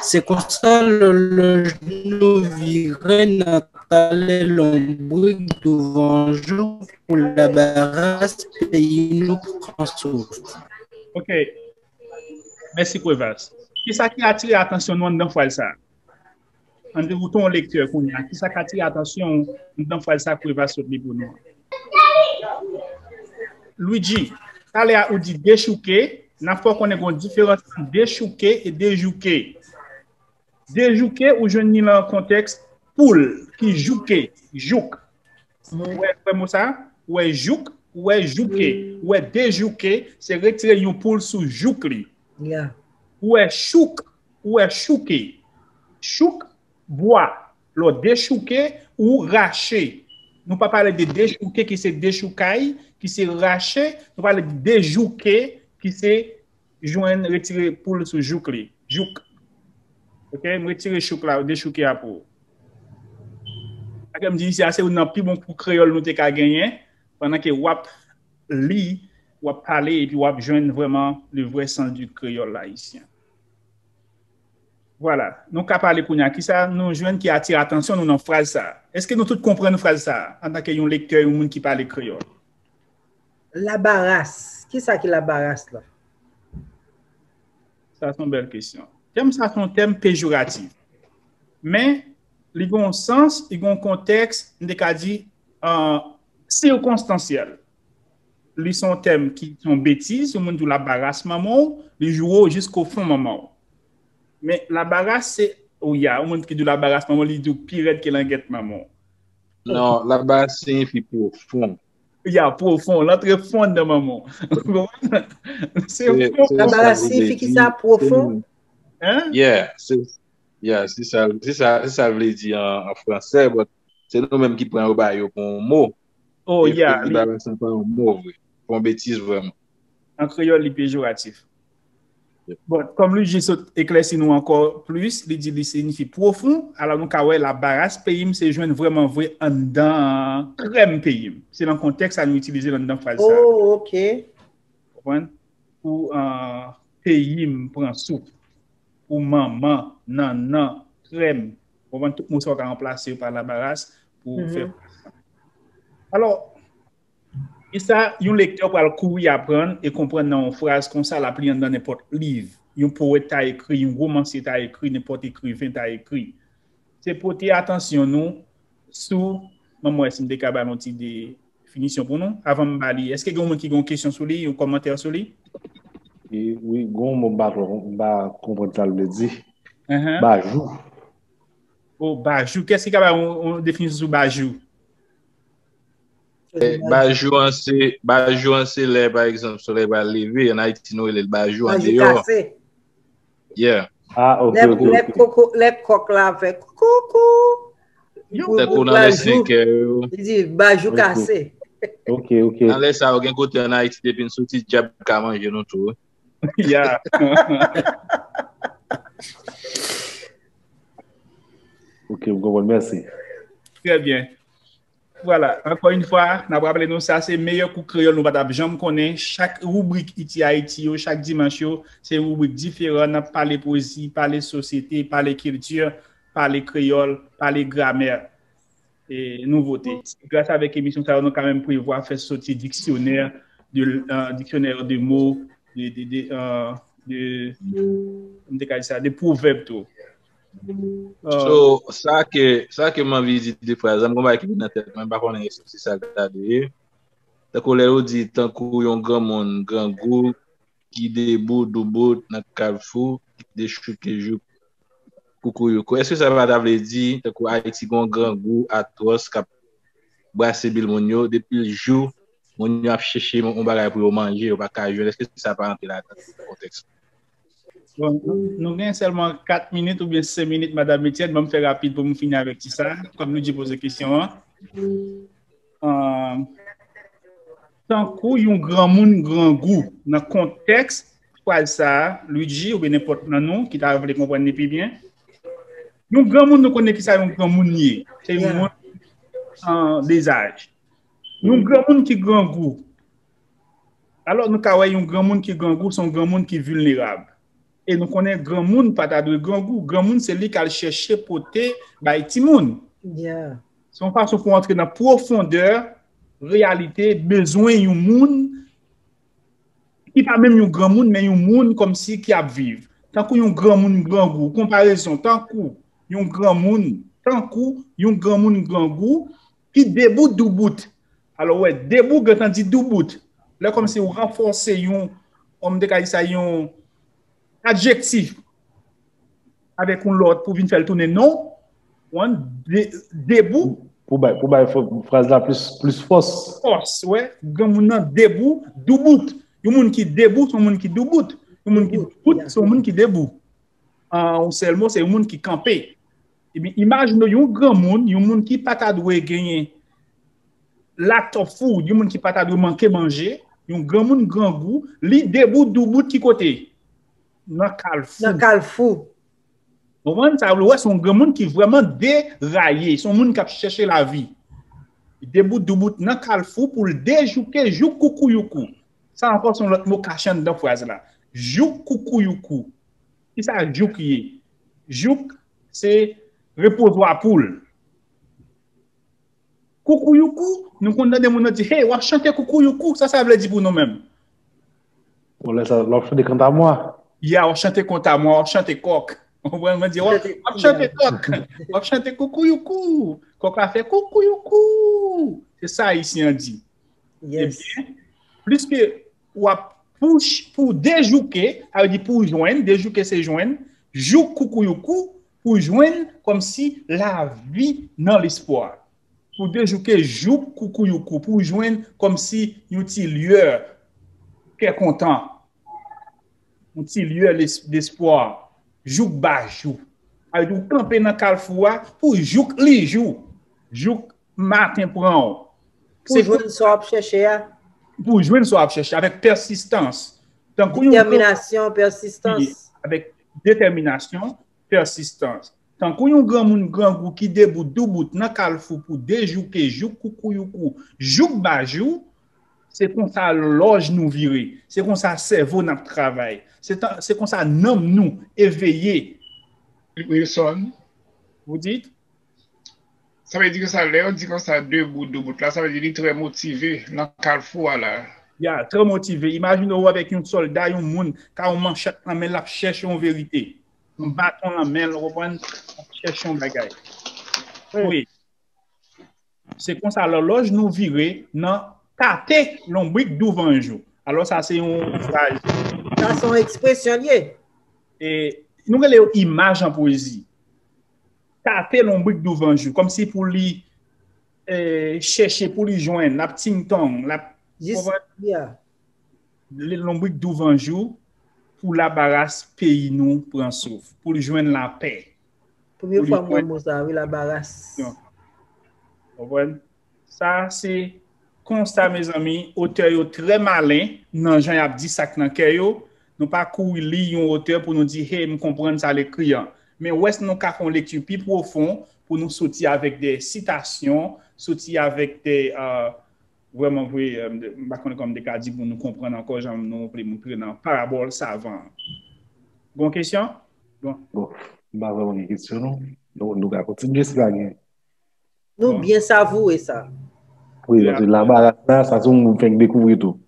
Se konsa lòlòj nou vire nan talè lonbrik douvan jou pou labaras peyi nou pran souf. Oke. Mèsi, Kwevas. Kisa ki atire atansyon nou anndan fraz sa a? Ann di ou te yon lektè kounye a, kisa k atire atansyon w nan fraz sa Preval sot li pou nou an? Luigi, talè a ou di dechouke, n ap fè w konnen gen yon diferans ant dechouke e dejouke. Dejouke, ou jwenn li nan kontèks poul ki jouke, jouk. Ou wè, wè mo sa? Ou wè jouk, ou wè jouke. Ou wè dejouke, se retire yon poul sou jouk li. Ou wè chouk, ou wè chouke. Chouk, bwa. Lè w dechouke, ou rache. Nou pa pale de dechouke ki se dechoukay, ki se rache. Nou pale de dejouke ki se jwenn, retire poul sou jouk li. Jouk. Ok, m retire chouk la, dechouke a pou ou. Sa ke m di isi a, se youn nan pi bon kou kreyòl nou te ka genyen, pandan ke w ap li, w ap pale, epi w ap jwenn vrèman le vrai sens du créole haïtien. Vwala, nou ka pale kounye a. Kisa nou jwenn ki atire atansyon nou nan fraz sa a? Èske nou tout konprann fraz sa a, antanke yon lektè, yon moun ki pale kreyòl? Labaras. Kisa ki labaras la? Sa se yon bèl kesyon. Tèm sa se yon tèm pejoratif. Men, li gen yon sans, li gen yon kontèks, m te ka di, euh, sikonstansyèl. Li se yon tèm ki se yon betiz, yon moun di w labaras manman w, li joure w jisko fon manman w. Men labaras se, o ya, yon moun ki di w labaras manman w, li di w pi rèd ke langèt manman w. Non, labaras siyifi pwofon. Ya, pwofon, l antre fon nan manman w. Ou konprann? Se fon. Labaras siyifi ki sa, pwofon? Hein? Yeah, se yeah, se sa, se sa, se sa l vle di an, an fransè, but se nou menm ki pran yo ba yo pou yon mo. Oh, yeah, Labaras se pa yon mo vre. Pou yon betiz vrèman. An kreyòl, li pejoratif. Bon, kòm Luigi sot eklèsi nou ankò plis, li di li siyifi pwofon, alò nou ka wè labaras peyi m se jwenn vrèman vre anndan krèm peyi m. Se nan kontèks sa nou itilize l anndan fraz sa. Oh, ok. Konprann? Pou euh, peyi m pran souf. Pou manman, nannan, krèm. Konprann? Tout mo sa yo ka ranplase yo pa labaras pou fè fraz sa. Alò, kisa yon lektè pral kouri aprann e konprann nan yon fraz konsa l ap li anndan nenpòt liv yon powèt ta ekri, yon womansye ta ekri, nenpòt ekriven ta ekri? Se pote atansyon nou sou, ban m wè si m te ka ba l yon ti definisyon pou nou, avan m ba li. Èske gen yon moun ki gen yon kesyon sou li, yon kòmantè sou li? Wi, gen yon mo m pa twò, m pa konprann sa l vle di. Ahan. Bajou. Oh, bajou. Kiyès ki ka ba yon, yon definisyon sou bajou? Eh, bajou an se, bajou an se lè, pa egzanp, solèy pral leve, an Ayiti nou rele l bajou an Bajou deyò. Kase. Yeah. Ah, ok, Lè ok, lè ok. koko, lè kòk la fè koukou. Yo. Pou- Tankou pou nan lè bajou. Senk è yo. Li di bajou Ok. Kase. Ok, ok. Nan lè sa yo gen kote an Ayiti depi n soti dyab ka manje nou tou. Ya. Ok, m konprann, mèsi. Trè byen. Vwala, ankò yon fwa, n ap raple nou sa se meyè kou kreyòl nou pa t ap janm konnen. Chak ribrik Iti Ayiti yo, chak dimanch yo, se yon ribrik diferan. N ap pale pwezi, pale sosyete, pale kilti, pale kreyòl, pale gramè, e nouvote. Gras avèk emisyon sa yo, nou ka menm prevwa fè soti diksyonè de, euh, diksyonè de mo, de, de, de, euh, de, m te ka di sa, de pwovèb tou. So, sa ke, sa ke m anvi di de fraz la, m gon bagay ki vin nan tèt mwen, m pa konnen si se sa l ta dwe ye. Tankou lè yo di, tankou yon granmoun grangou ki debout doubout nan kalfou, ki dechouke jouk koukouyoukou. Èske sa pa ta vle di, tankou Ayiti gon grangou atwòs k ap brase bil moun yo, depi l jou, moun yo ap chèche yon, yon bagay pou yo manje, yo pa ka jwenn, èske sa pa rantre ladan kontèks? Bon, nou, nou gen sèlman kat minit oubyen senk minit, Madanm Etienne, ban m fè rapid pou m fini avèk ti sa, kòm nou di poze kesyon an. Euh, tankou yon granmoun grangou nan kontèks fraz sa a, Luigi oubyen nenpòt nan nou ki ta vle konprann li pi byen. Yon granmoun, nou konnen ki sa yon granmoun ye. Se yon Yeah. moun an dezaj. Yon granmoun ki grangou. Alò, nou ka wè yon granmoun ki grangou, se yon granmoun ki vilnerab. E nou konnen granmoun pa ta dwe grangou. Granmoun se li k al chèche pote bay timoun. Yeah. Se yon fason pou antre nan pwofondè reyalite, bezwen yon moun ki pa menm yon granmoun, men yon moun kòmsi ki ap viv. Tankou yon granmoun grangou, konparezon, tankou yon granmoun, tankou yon granmoun grangou ki debout doubout. Alò, w wè, debout gentan di doubout. Lè kòmsi w ranfòse yon, m te ka di sa, yon adjektif avèk yon lòt pou vin fè l tounen non, w konprann, de, debout. Pou bay, pou bay fraz la plis, plis fòs. Fòs, wè. Granmoun nan debout, doubout. Yon moun ki debout, se yon moun ki doubout. Yon moun ki doubout, se yon moun ki debout. An yon sèl mo, se yon moun ki kanpe. Ebyen, imajine yon granmoun, yon moun ki pa ta dwe genyen lack of food, yon moun ki pa ta dwe manke manje, yon granmoun grangou, li debout doubout ki kote? Nan kalfou. Nan kalfou. Ou konprann? Sa vle wè se yon granmoun ki vrèman deraye, se yon moun k ap chèche lavi. Debout doubout nan kalfou pou l dejouke jouk koukouyoukou. Sa ankò se yon lòt mo kache anndan fraz la. Jouk koukouyoukou. Kisa jouk ye? Jouk se repozwa poul. Koukouyoukou, nou konn tande moun nan di, hey, w ap chante koukouyoukou, sa sa vle di pou nou menm? Bon, lè sa, lè w ap chante kantamwa. Ya, w ap chante kantamwa, w ap chante kòk. Ou konprann? Mwen di, w ap chante kòk, w ap chante koukouyoukou. Kòk la fè koukouyoukou. Se sa Ayisyen an di. Ebyen, pliske w ap pou, pou dejouke, sa vle di pou jwenn, dejouke se jwenn, jouk koukouyoukou, pou jwenn kòmsi lavi nan lespwa. Pou dejouke jouk koukouyoukou, pou jwenn kòmsi yon ti lyè kè kontan, yon ti lyè lespwa, jouk ba jou. Sa vle di w kanpe nan kalfou a pou jouk li jou, jouk maten pran w. Pou jwenn sa w ap chèche a. Pou jwenn sa w ap chèche avèk pèsistans. Tankou yon detèminasyon, pèsistans. Avèk detèminasyon, pèsistans. Tankou yon granmoun grangou ki debout doubout nan kalfou pou dejouke jouk koukouyoukou, jouk ba jou, se konsa lòj nou vire, se konsa sèvo n ap travay, se konsa nanm nou eveye. Wilson, vous dites? Sa vle di konsa, lè yo di konsa debout doubout la, sa vle di li trè motive nan kalfou a la. Ya, trè motive. Imajine w avèk yon sòlda, yon moun ka yon manchèt nan men l ap chèche yon verite. Yon baton nan men l, ou konprann? L ap chèche yon bagay. Wi. Se konsa lòlòj nou vire nan tate lonbrik douvan jou. Alò sa se yon fraz. Sa se yon ekspresyon l ye. E nou rele yo imaj an pwezi. Tate lonbrik douvan jou, kòmsi pou li chèche, pou li jwenn, l ap ting tong, l ap, jis, lonbrik douvan jou pou labaras peyi nou pran souf, pou l jwenn lapè. Premye fwa m wè mo sa, wi, labaras. Konprann? Sa se konsa, mezanmi, otè yo trè malen nan jan y ap di sa k nan kè yo. Nou pa kouri li yon otè pou nou di, hey, m konprann sa l ekri an. Men wès nou ka fè yon lekti pi pwofon pou nou soti avèk de sitasyon, soti avèk de, vrèman vre, m pa konnen kòman m te ka di pou nou konprann ankò jan nou vle moutre nan parabòl savan an. Gon kesyon? Bon. Bon, m pa vrèman gen kesyon non. Nou, nou ka kontinye si pa gen. Nou byen savoure sa. Wi, paske labaras la, sa se yon moun fenk dekouvri tou.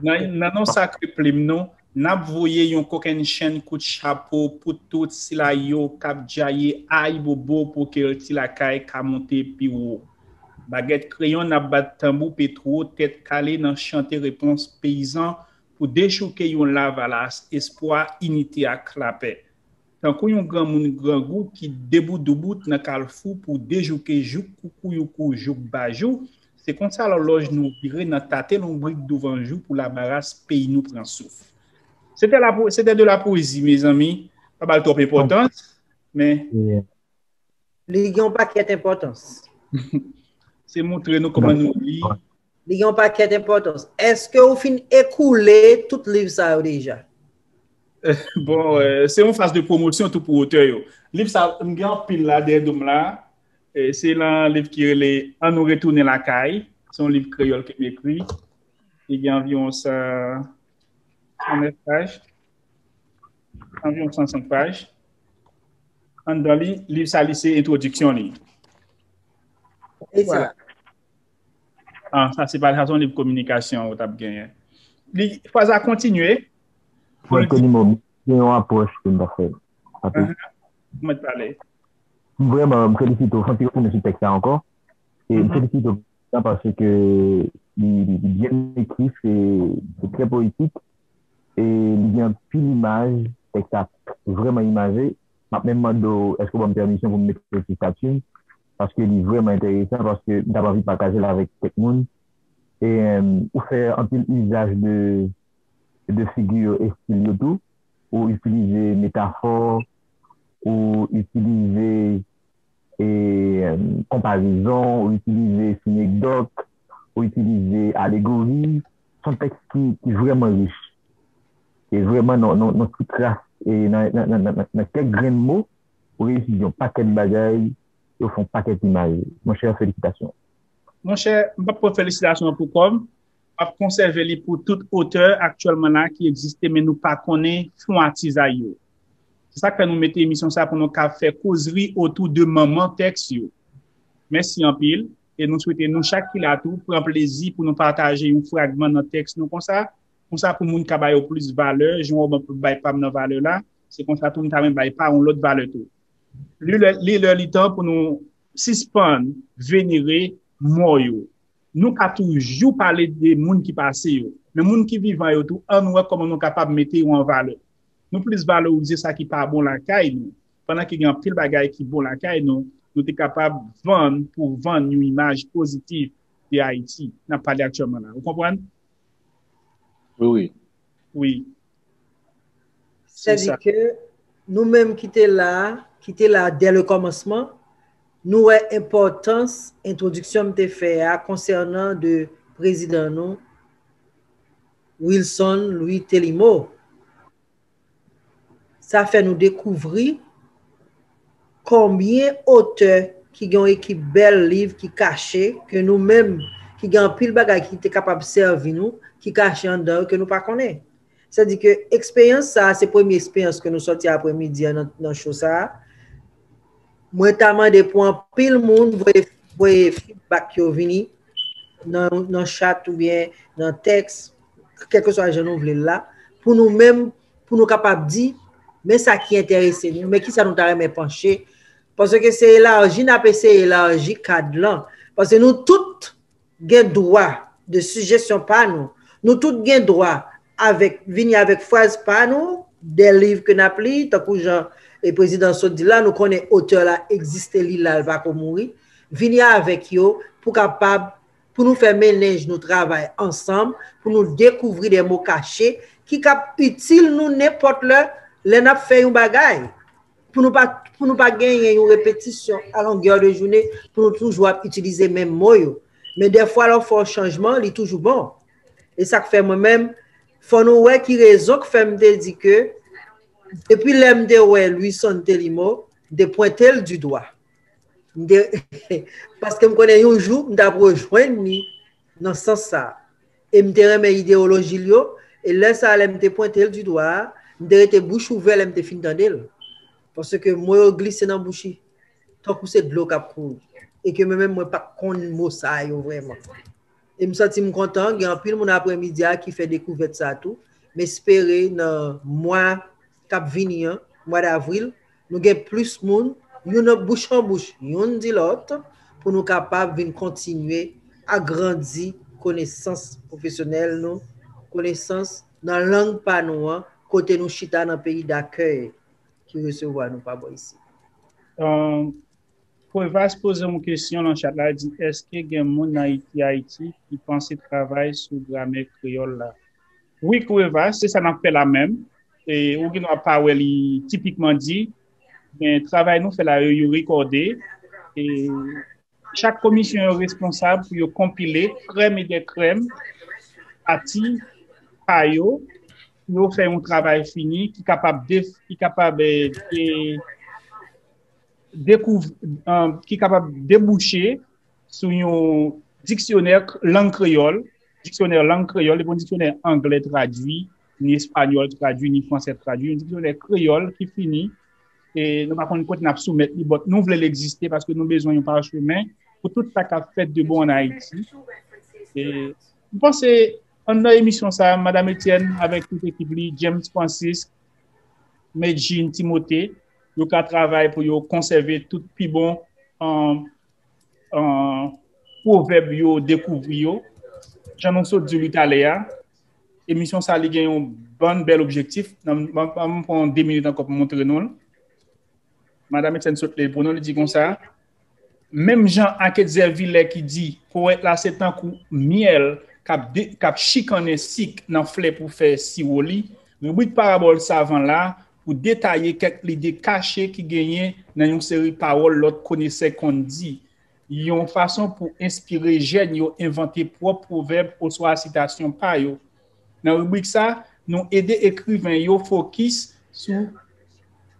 Nan, nan non sakre plim nou, n ap voye yon kokennchenn kout chapo pou tout sila yo k ap djaye ayibobo pou ke ti lakay ka monte pi wo. Bagèt kreyon n ap bat tanbou petwo tèt kale nan chante repons peyizan pou dechouke yon lavalas espwa, inite ak lapè. Tankou yon granmoun grangou ki debout doubout nan kalfou pou dejouke jouk koukouyoukou jouk bajou, se konsa lòlòj nou vire nan tate lonbrik douvan jou pou labaras peyi nou pran souf. Se te la, se te de la pwezi, mezanmi. Pa ba l twòp enpòtans, men li gen yon pakèt enpòtans. Se montre nou kòman nou li. Li gen yon pakèt enpòtans. Èske ou fin ekoule tout liv sa yo deja? Bon, se yon faz de pwomosyon tou pou otè yo. Liv sa, m gen anpil la dèyè do m la. Se nan liv ki rele An nou retounen lakay. Se yon liv kreyòl ke m ekri. Li gen anviwon san, san nèf paj. Anviwon san senk paj. Anndan li, liv sa li se entwodiksyon li. E sa? Ah, sa se pa, sa se yon liv kominikasyon ou t ap genyen. Li, fraz la kontinye. Pou l di, gen yon apwòch ke m ta fè. Ape. Ou mèt pale. Vrèman, m felisite w. Fò n ti retounen sou tèks la ankò. E m felisite w paske li, li, li byen ekri, se, se trè poetik. E li gen anpil imaj, tèks la vrèman imaje. M ap menm mande w, èske w ban m pèmisyon pou m mete l sou estati m? Paske li vrèman enteresan, paske m t ap anvi pataje l avèk kèk moun. E ou fè anpil izaj de, de figi yo, estil yo tou. Ou itilize metafò, ou itilize e, konparezon, ou itilize sinekdòt, ou itilize alegori. Se yon tèks ki, ki vrèman rich. E vrèman, nan, nan, nan ti kras, e nan, nan, nan, nan, nan kèk grenn mo, ou reyisi di yon pakèt bagay, e ou fè yon pakèt imaj. Monchè, felisitasyon. Monchè, m p ap pran felisitasyon an pou kò m. M ap konsève li pou tout otè aktyèlman la ki egziste, men nou pa konnen fon atizay yo. Se sa k fè nou mete emisyon sa pou nou ka fè kozri otou de manman tèks yo. Mèsi anpil. E nou swete nou chak ki la tou pran plezi pou nou pataje yon fragman nan tèks nou konsa. Konsa pou moun ka ba yo plis valè, jan w wè mwen bay pa m nan valè la, se konsa tou m ta renmen bay pa yon lòt valè tou. Li lè, li lè li tan pou nou sispann venere mò yo. Nou ka toujou pale de moun ki pase yo, men moun ki vivan yo tou, ann wè kòman nou kapab mete yo an valè. Nou plis valorize sa ki pa bon lakay nou. Pandan ke gen anpil bagay ki bon lakay nou, nou te kapab vann pou vann yon imaj pozitif de Ayiti n ap pale aktyèlman la. Ou konprann? Wi, wi. Wi. Sèdi ke nou menm ki te la, ki te la dès le commencement, nou wè enpòtans entwodiksyon m te fè a konsènan de prezidan nou, Wilson Louis Telimo. Sa fè nou dekouvri konbyen otè ki gen yon ekip bèl liv ki kache, ke nou menm, ki gen anpil bagay ki te kapab sèvi nou, ki kache anndan yo, ke nou pa konnen. Sèdi ke eksperyans sa a, se premye eksperyans ke nou sòti apremidi an nan, nan show sa a. Mwen ta mande pou anpil moun voye, voye feedback yo vini nan, nan chat oubyen nan tèks, kèlkeswa jan nou vle l la, pou nou menm, pou nou kapab di, men sa ki enterese nou, men kisa nou ta renmen panche. Paske se elaji, n ap eseye elaji kad lan. Paske nou tout gen dwa de sijesyon pa nou. Nou tout gen dwa avèk, vini avèk fraz pa nou, de liv ke n ap li, tankou jan e prezidan sot di la, nou konnen otè la egziste, li la, l pako mouri. Vini avèk yo pou kapab, pou nou fè mennaj nou travay ansanm, pou nou dekouvri de mo kache ki kab itil nou nenpòt lè, lè n ap fè yon bagay. Pou nou pa, pou nou pa genyen yon repetisyon a longè de jounen, pou nou toujou ap itilize menm mo yo. Men dèfwa, lè w fè yon chanjman, li toujou bon. E sa k fè mwen menm, fò nou wè ki rezon k fè m te di ke, depi lè m te wè Louison Telimo, m te pwente l di dwa. M te, paske m konnen yon jou, m t ap rejwenn li nan sans sa a. E m te renmen ideyoloji l yo, e lè sa a, lè m te pwente l di dwa a, m te rete bouch ouvè lè m te fin tande l. Paske mo yo glise nan bouch li, tankou se dlo k ap kouri. E ke mwen menm, mwen pa t konn mo sa yo vrèman. E m santi m kontan, gen anpil moun apremidi a ki fè dekouvèt sa tou. M espere nan mwa k ap vini an, mwa davril, nou gen plis moun, youn bouch an bouch, youn di lòt, pou nou kapab vin kontinye agrandi konesans pwofesyonèl nou, konesans nan lang pa nou an, kote nou chita nan peyi dakèy ki resevwa nou pa bò isit. Kwevas poze yon kesyon nan chat la, li di, èske gen moun nan Ayiti, Ayiti ki panse travay sou gramè kreyòl la? Wi, Kwevas, se sa n ap fè la menm. E, ou gen dwa pa wè li tipikman di, men travay nou fè la yo, yo rekòde. E, chak komisyon yo responsab pou yo konpile krèm e de krèm pati pa yo, pou yo fè yon travay fini ki kapab, de, ki kapab e, de, dekouv, ki kapab debouche sou yon diksyonè lang kreyòl, diksyonè lang kreyòl, epi yon diksyonè anglè tradui, ni espanyòl tradui, ni fransè tradui, yon diksyonè kreyòl ki fini. E nou pa konn kote n ap soumèt li, but nou vle l egziste paske nou bezwen yon pachemen pou tout sa k ap fèt de bon an Ayiti. E m panse, anndan emisyon sa a, Madanm Etienne avèk tout ekip li, James Francis, Medjine, Timothée, yo ka travay pou yo konsève tout pi bon, um, um, pwovèb yo dekouvri yo. Jan nou sot di li talè a, emisyon sa li gen yon bann bèl objektif. Nan, ban, ban m pran de minit ankò pou montre nou l. Madan Etienne sot li pou nou, li di konsa, menm jan ak Etzè Vilè ki di, powèt la se tankou myèl k ap de, k ap chikannen sik nan flè pou fè siwo li, ribrik Parabòl Savan la pou detaye kèk lide kache ki genyen nan yon seri pawòl lòt konesè konn di, yon fason pou enspire jèn yo envante pwòp pwovèb oswa sitasyon pa yo. Nan ribrik sa, nou ede ekriven yo fokis sou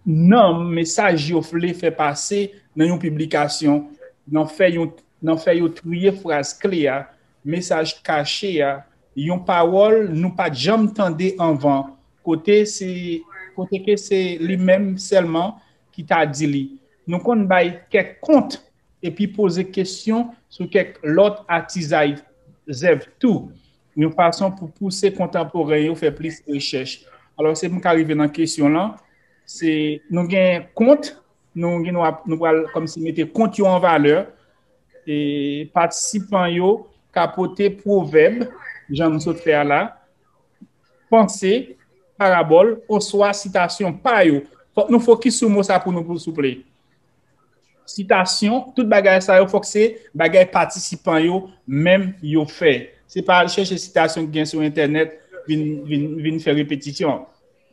nanm mesaj yo vle fè pase nan yon piblikasyon, nan fè yon, nan fè yo triye fraz kle a, mesaj kache a, yon pawòl nou pa t janm tande anvan, kote se, kote ke se li menm sèlman ki ta di li. Nou konn bay kèk kont epi poze kesyon sou kèk lòt atizay zèv tou, yon fason pou pouse kontanporen yo fè plis rechèch. Alò, se pou m ka rive nan kesyon lan, se nou gen kont, nou gen, nou ap, nou pral kòmsi mete kont yo an valè, e patisipan yo ka pote pwovèb, jan nou sot fè a la, panse, parabòl, oswa sitasyon pa yo. Fòk nou fokis sou mo sa pou nou, pou souple. Sitasyon, tout bagay sa yo, fòk se bagay patisipan yo menm yo fè. Se pa al chèche sitasyon ki gen sou entènèt vin, vin, vin fè repetisyon.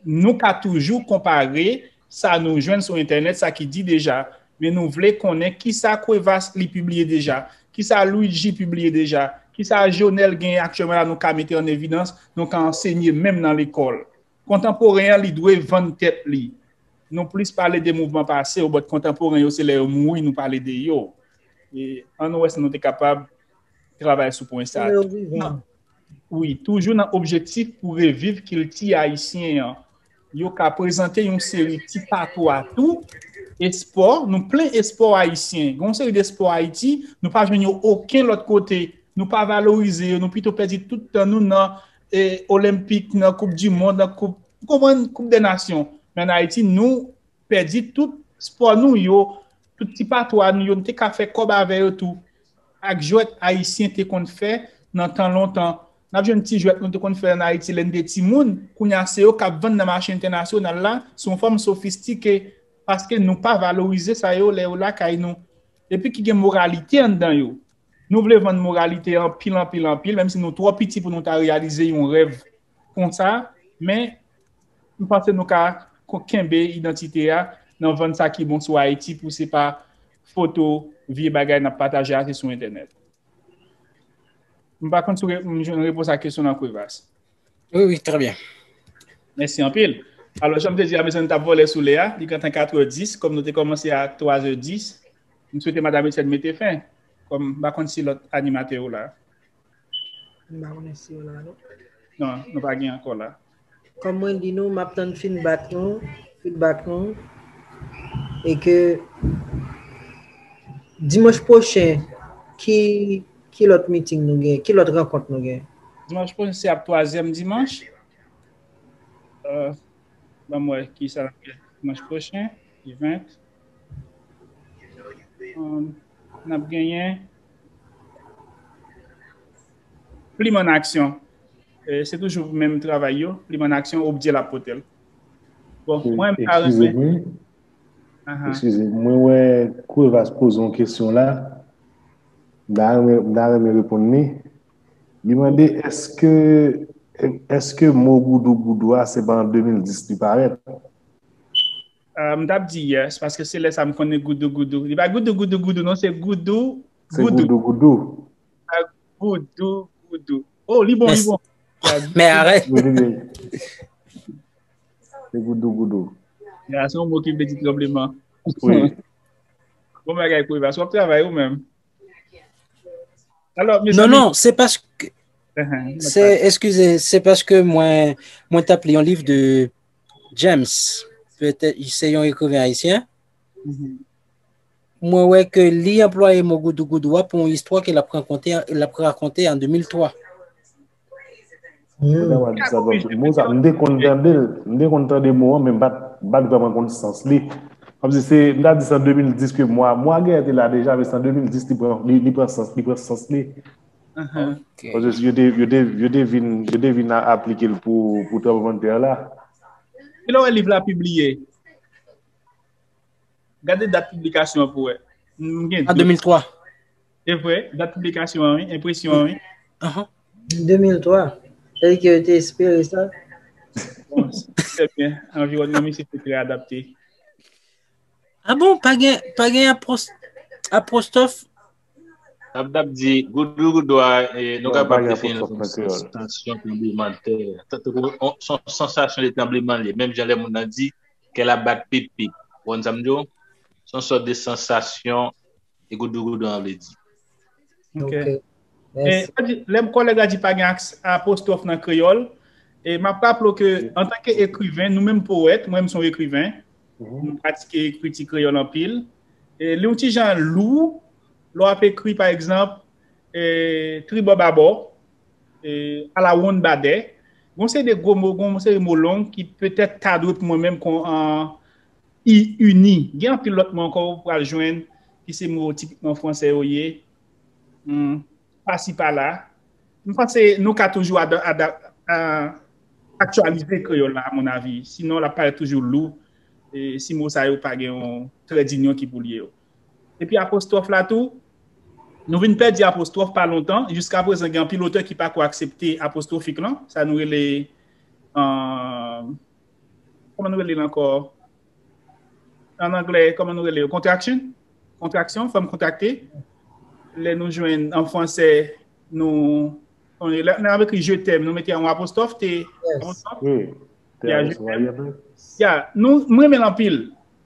Nou ka toujou konpare sa nou jwenn sou entènèt, sa ki di deja, men nou vle konnen kisa Cuevas li pibliye deja, kisa Luigi pibliye deja, kisa Jonel gen aktyèlman la nou ka mete an evidans, nou ka ansenye menm nan lekòl. Kontanporen an, li dwe vann tèt li. Nou plis pale de mouvman pase yo, but kontanporen yo, se lè yo mouri, nou pale de yo. E ann wè si nou te kapab travay sou pwen sa a. Lè yo vivan. Wi, toujou nan objektif pou reviv kilti ayisyen an. Yo ka prezante yon seri ti patwa tou, espò, nou plen espò ayisyen. Gen yon seri de espò Ayiti, nou pa jwenn yo okenn lòt kote. Nou pa valorize yo, nou pito pèdi tout tan nou nan, e, Olenpik, nan Koup di Mond, nan Koup, ou konprann, Koup dè Nasyon. Men an Ayiti, nou pèdi tout spò nou yo, tout ti patwa nou yo, nou te ka fè kòb avè yo tou. Ak jwèt ayisyen te konn fè nan tan lontan. N ap jwenn ti jwèt nou te konn fè an Ayiti lè n te timoun, kounye a se yo k ap vann nan mache entènasyonal la, sou yon fòm sofistike, paske nou pa valorize sa yo lè yo lakay nou. Epi ki gen moralite anndan yo. Nou vle vann moralite anpil, anpil, anpil, menm si nou twò piti pou nou ta reyalize yon rèv konsa, men m panse nou ka ko-, kenbe idantite a nan vann sa ki bon sou Ayiti pou se pa foto, vye bagay n ap pataje ase sou entènèt. M pa konn si w re-, m jwenn repons a kesyon nan, Cuevas. Wi, wi, trè byen. Mèsi anpil. Alò, jan m te di a, mezanmi, n t ap vole sou lè a, li gentan katrè dis, kòm nou te kòmanse a twazè dis, m swete Madan Etienne mete fen, kòm m pa konn si lòt animatè yo la. M pa konnen si yo la, non. Non, nou pa gen ankò la. Kòm mwen di nou, m ap tann feedback nou, feedback nou, e ke dimanch pwochen, ki, ki lòt meeting nou gen, ki lòt rankont nou gen? Dimanch pwochen, se ap twazyèm dimanch. Euh, ban m wè ki sa n ap gen dimanch pwochen, le vingt. Um, n ap genyen Plim an aksyon. E, se toujou menm travay yo, Plim an aksyon, Obdyè l ap pote l. Bon, mwen, m ta renmen. Eskize m, mwen wè Cuevas poze yon kesyon la. M ta renmen, m ta renmen reponn li. Li mande, èske, èske mo goudougoudou a, se pa an de mil dis li parèt? Ah, m t ap di yes, paske se lè sa m konnen goudougoudou. Li pa goudougoudougoudou, non, se goudou, se goudou. Goudougoudou. Ah, goudougoudou. Oh, li bon, li bon. Men arèt. Wi, wi, wi. Se goudougoudou. Ya, se yon mo ki vle di tranbleman. Wi. Bon bagay, Cuevas, w ap travay ou menm. Alò, non, non, se paske, se, eskize, se paske mwen, mwen t ap li yon liv de James, petèt se yon ekriven ayisyen. Mwen wè ke li anplwaye mo goudougoudou a pou yon istwa ke l ap rakonte, l ap rakonte an de mil twa. Pandan w ap di sa, m te konn tande l, m te konn tande mo an, men m pa t, m pa t vrèman konn sans li. Kòmsi se, m ta di se an de mil dis ke mwa, mwa gè te la deja, men se an de mil dis li pran, li, li pran sans, li pran sans li. Ok. Paske yo te, yo te, yo te vin, yo te vin a- aplike l pou, pou tranblemanntè la. Kilè w wè liv la pibliye? Gade dat piblikasyon an pou wè. M gen An de mil twa. E vre, dat piblikasyon an, wi, enpresyon an, wi. Ahan. de mil twa. Sètadi ke yo te espere sa. Bon, trè byen. Anviwònman misye se trè adapte. Ah bon, pa gen, pa gen apos- apostwòf? N ap, n ap di goudougoudou a, eh, nou Non, kapab pa gen defini l apostwòf kòm nan kreyòl. sansasyon tranblemanntè. Tankou on- se yon sansasyon de tranbleman li ye. Menm jan lè moun nan di kè l ap bat pip pip. Ou konn sa m di w? Se yon sòt de sansasyon e goudougoudou an vle di. Ok. Ok. E, Mèsi. sa di, lè m kòlèg la di pa gen aks- apostwòf nan kreyòl, e m ap raple w ke antanke ekriven, nou menm powèt, mwen menm se yon ekriven, m pratike ekriti kreyòl anpil. E li yon ti jan lou, lè w ap ekri, pa egzanp, e, tribò babò, e, alawonn badè. Gon seri de gwo mo, gon seri mo long ki petèt ta dwe pou mwen menm kon an i- ini. Gen anpil lòt mo ankò ou pral jwenn ki se mo tipikman fransè yo ye. Hmm, pasi pala. M panse nou ka toujou ada- ada- a- aktyalize kreyòl la, a mon avi. Sinon, l ap parèt toujou lou. E si mo sa yo pa gen yon trè dinyon ki pou l ye yo. Epi apostwòf la tou, nou vin pèdi apostwòf pa lontan. Jiska prezan, gen anpil otè ki pa ko aksepte apostwofik lan. Sa nou rele, euh, kòman nou rele l ankò? An anglè, kòman nou rele yo? Contraction? Kontraksyon, fòm kontrakte. Lè nou jwenn an fransè, nou, lè nou ap ekri je t'aime, nou mete yon apostwòf, te, Yes. apostwòf. Wi. Ya, Te je a- Ya, nou, mwen renmen l anpil.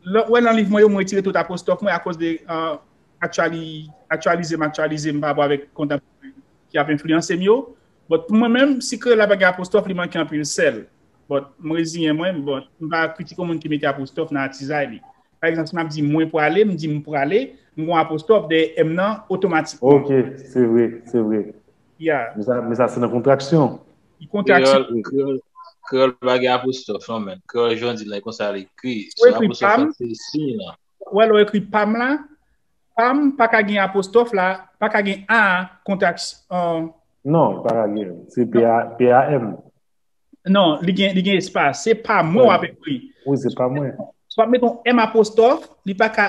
Lè, wè nan liv mwen yo, mwen retire tout apostwòf mwen akoz de euh, aktyali, aktyalize m, aktyalize m pa rapò avèk kontanporen ki ap enfliyanse m yo. But pou mwen menm, si kreyòl la pa gen apostwòf, li manke anpil sèl. But mwen reziyen mwen, but m pa kritike yon moun ki mete apostwòf nan atizay li. Pa egzanp, si m ap di mwen pwale, m di m pwale, m gon apostwòf dèyè M nan otomatikman. Ok, se vre, se vre. Ya, Men sa, men sa se nan kontraksyon. li kontraksyon. Kreyòl, kreyòl, kreyòl pa gen apostwòf non, men kreyòl jan di la konsa li ekri. Ou ekri pam. Se siy lan. Wè lè w ekri pam la, pam pa ka gen apostwòf la, pa ka gen a kontraksyon. Non, pa ka gen. Se P A, P A M. Non, li gen, li gen espas. Se pa mwen w ap ekri. Wi, se pa mwen. Si w ap mete yon M apostwòf, li pa ka,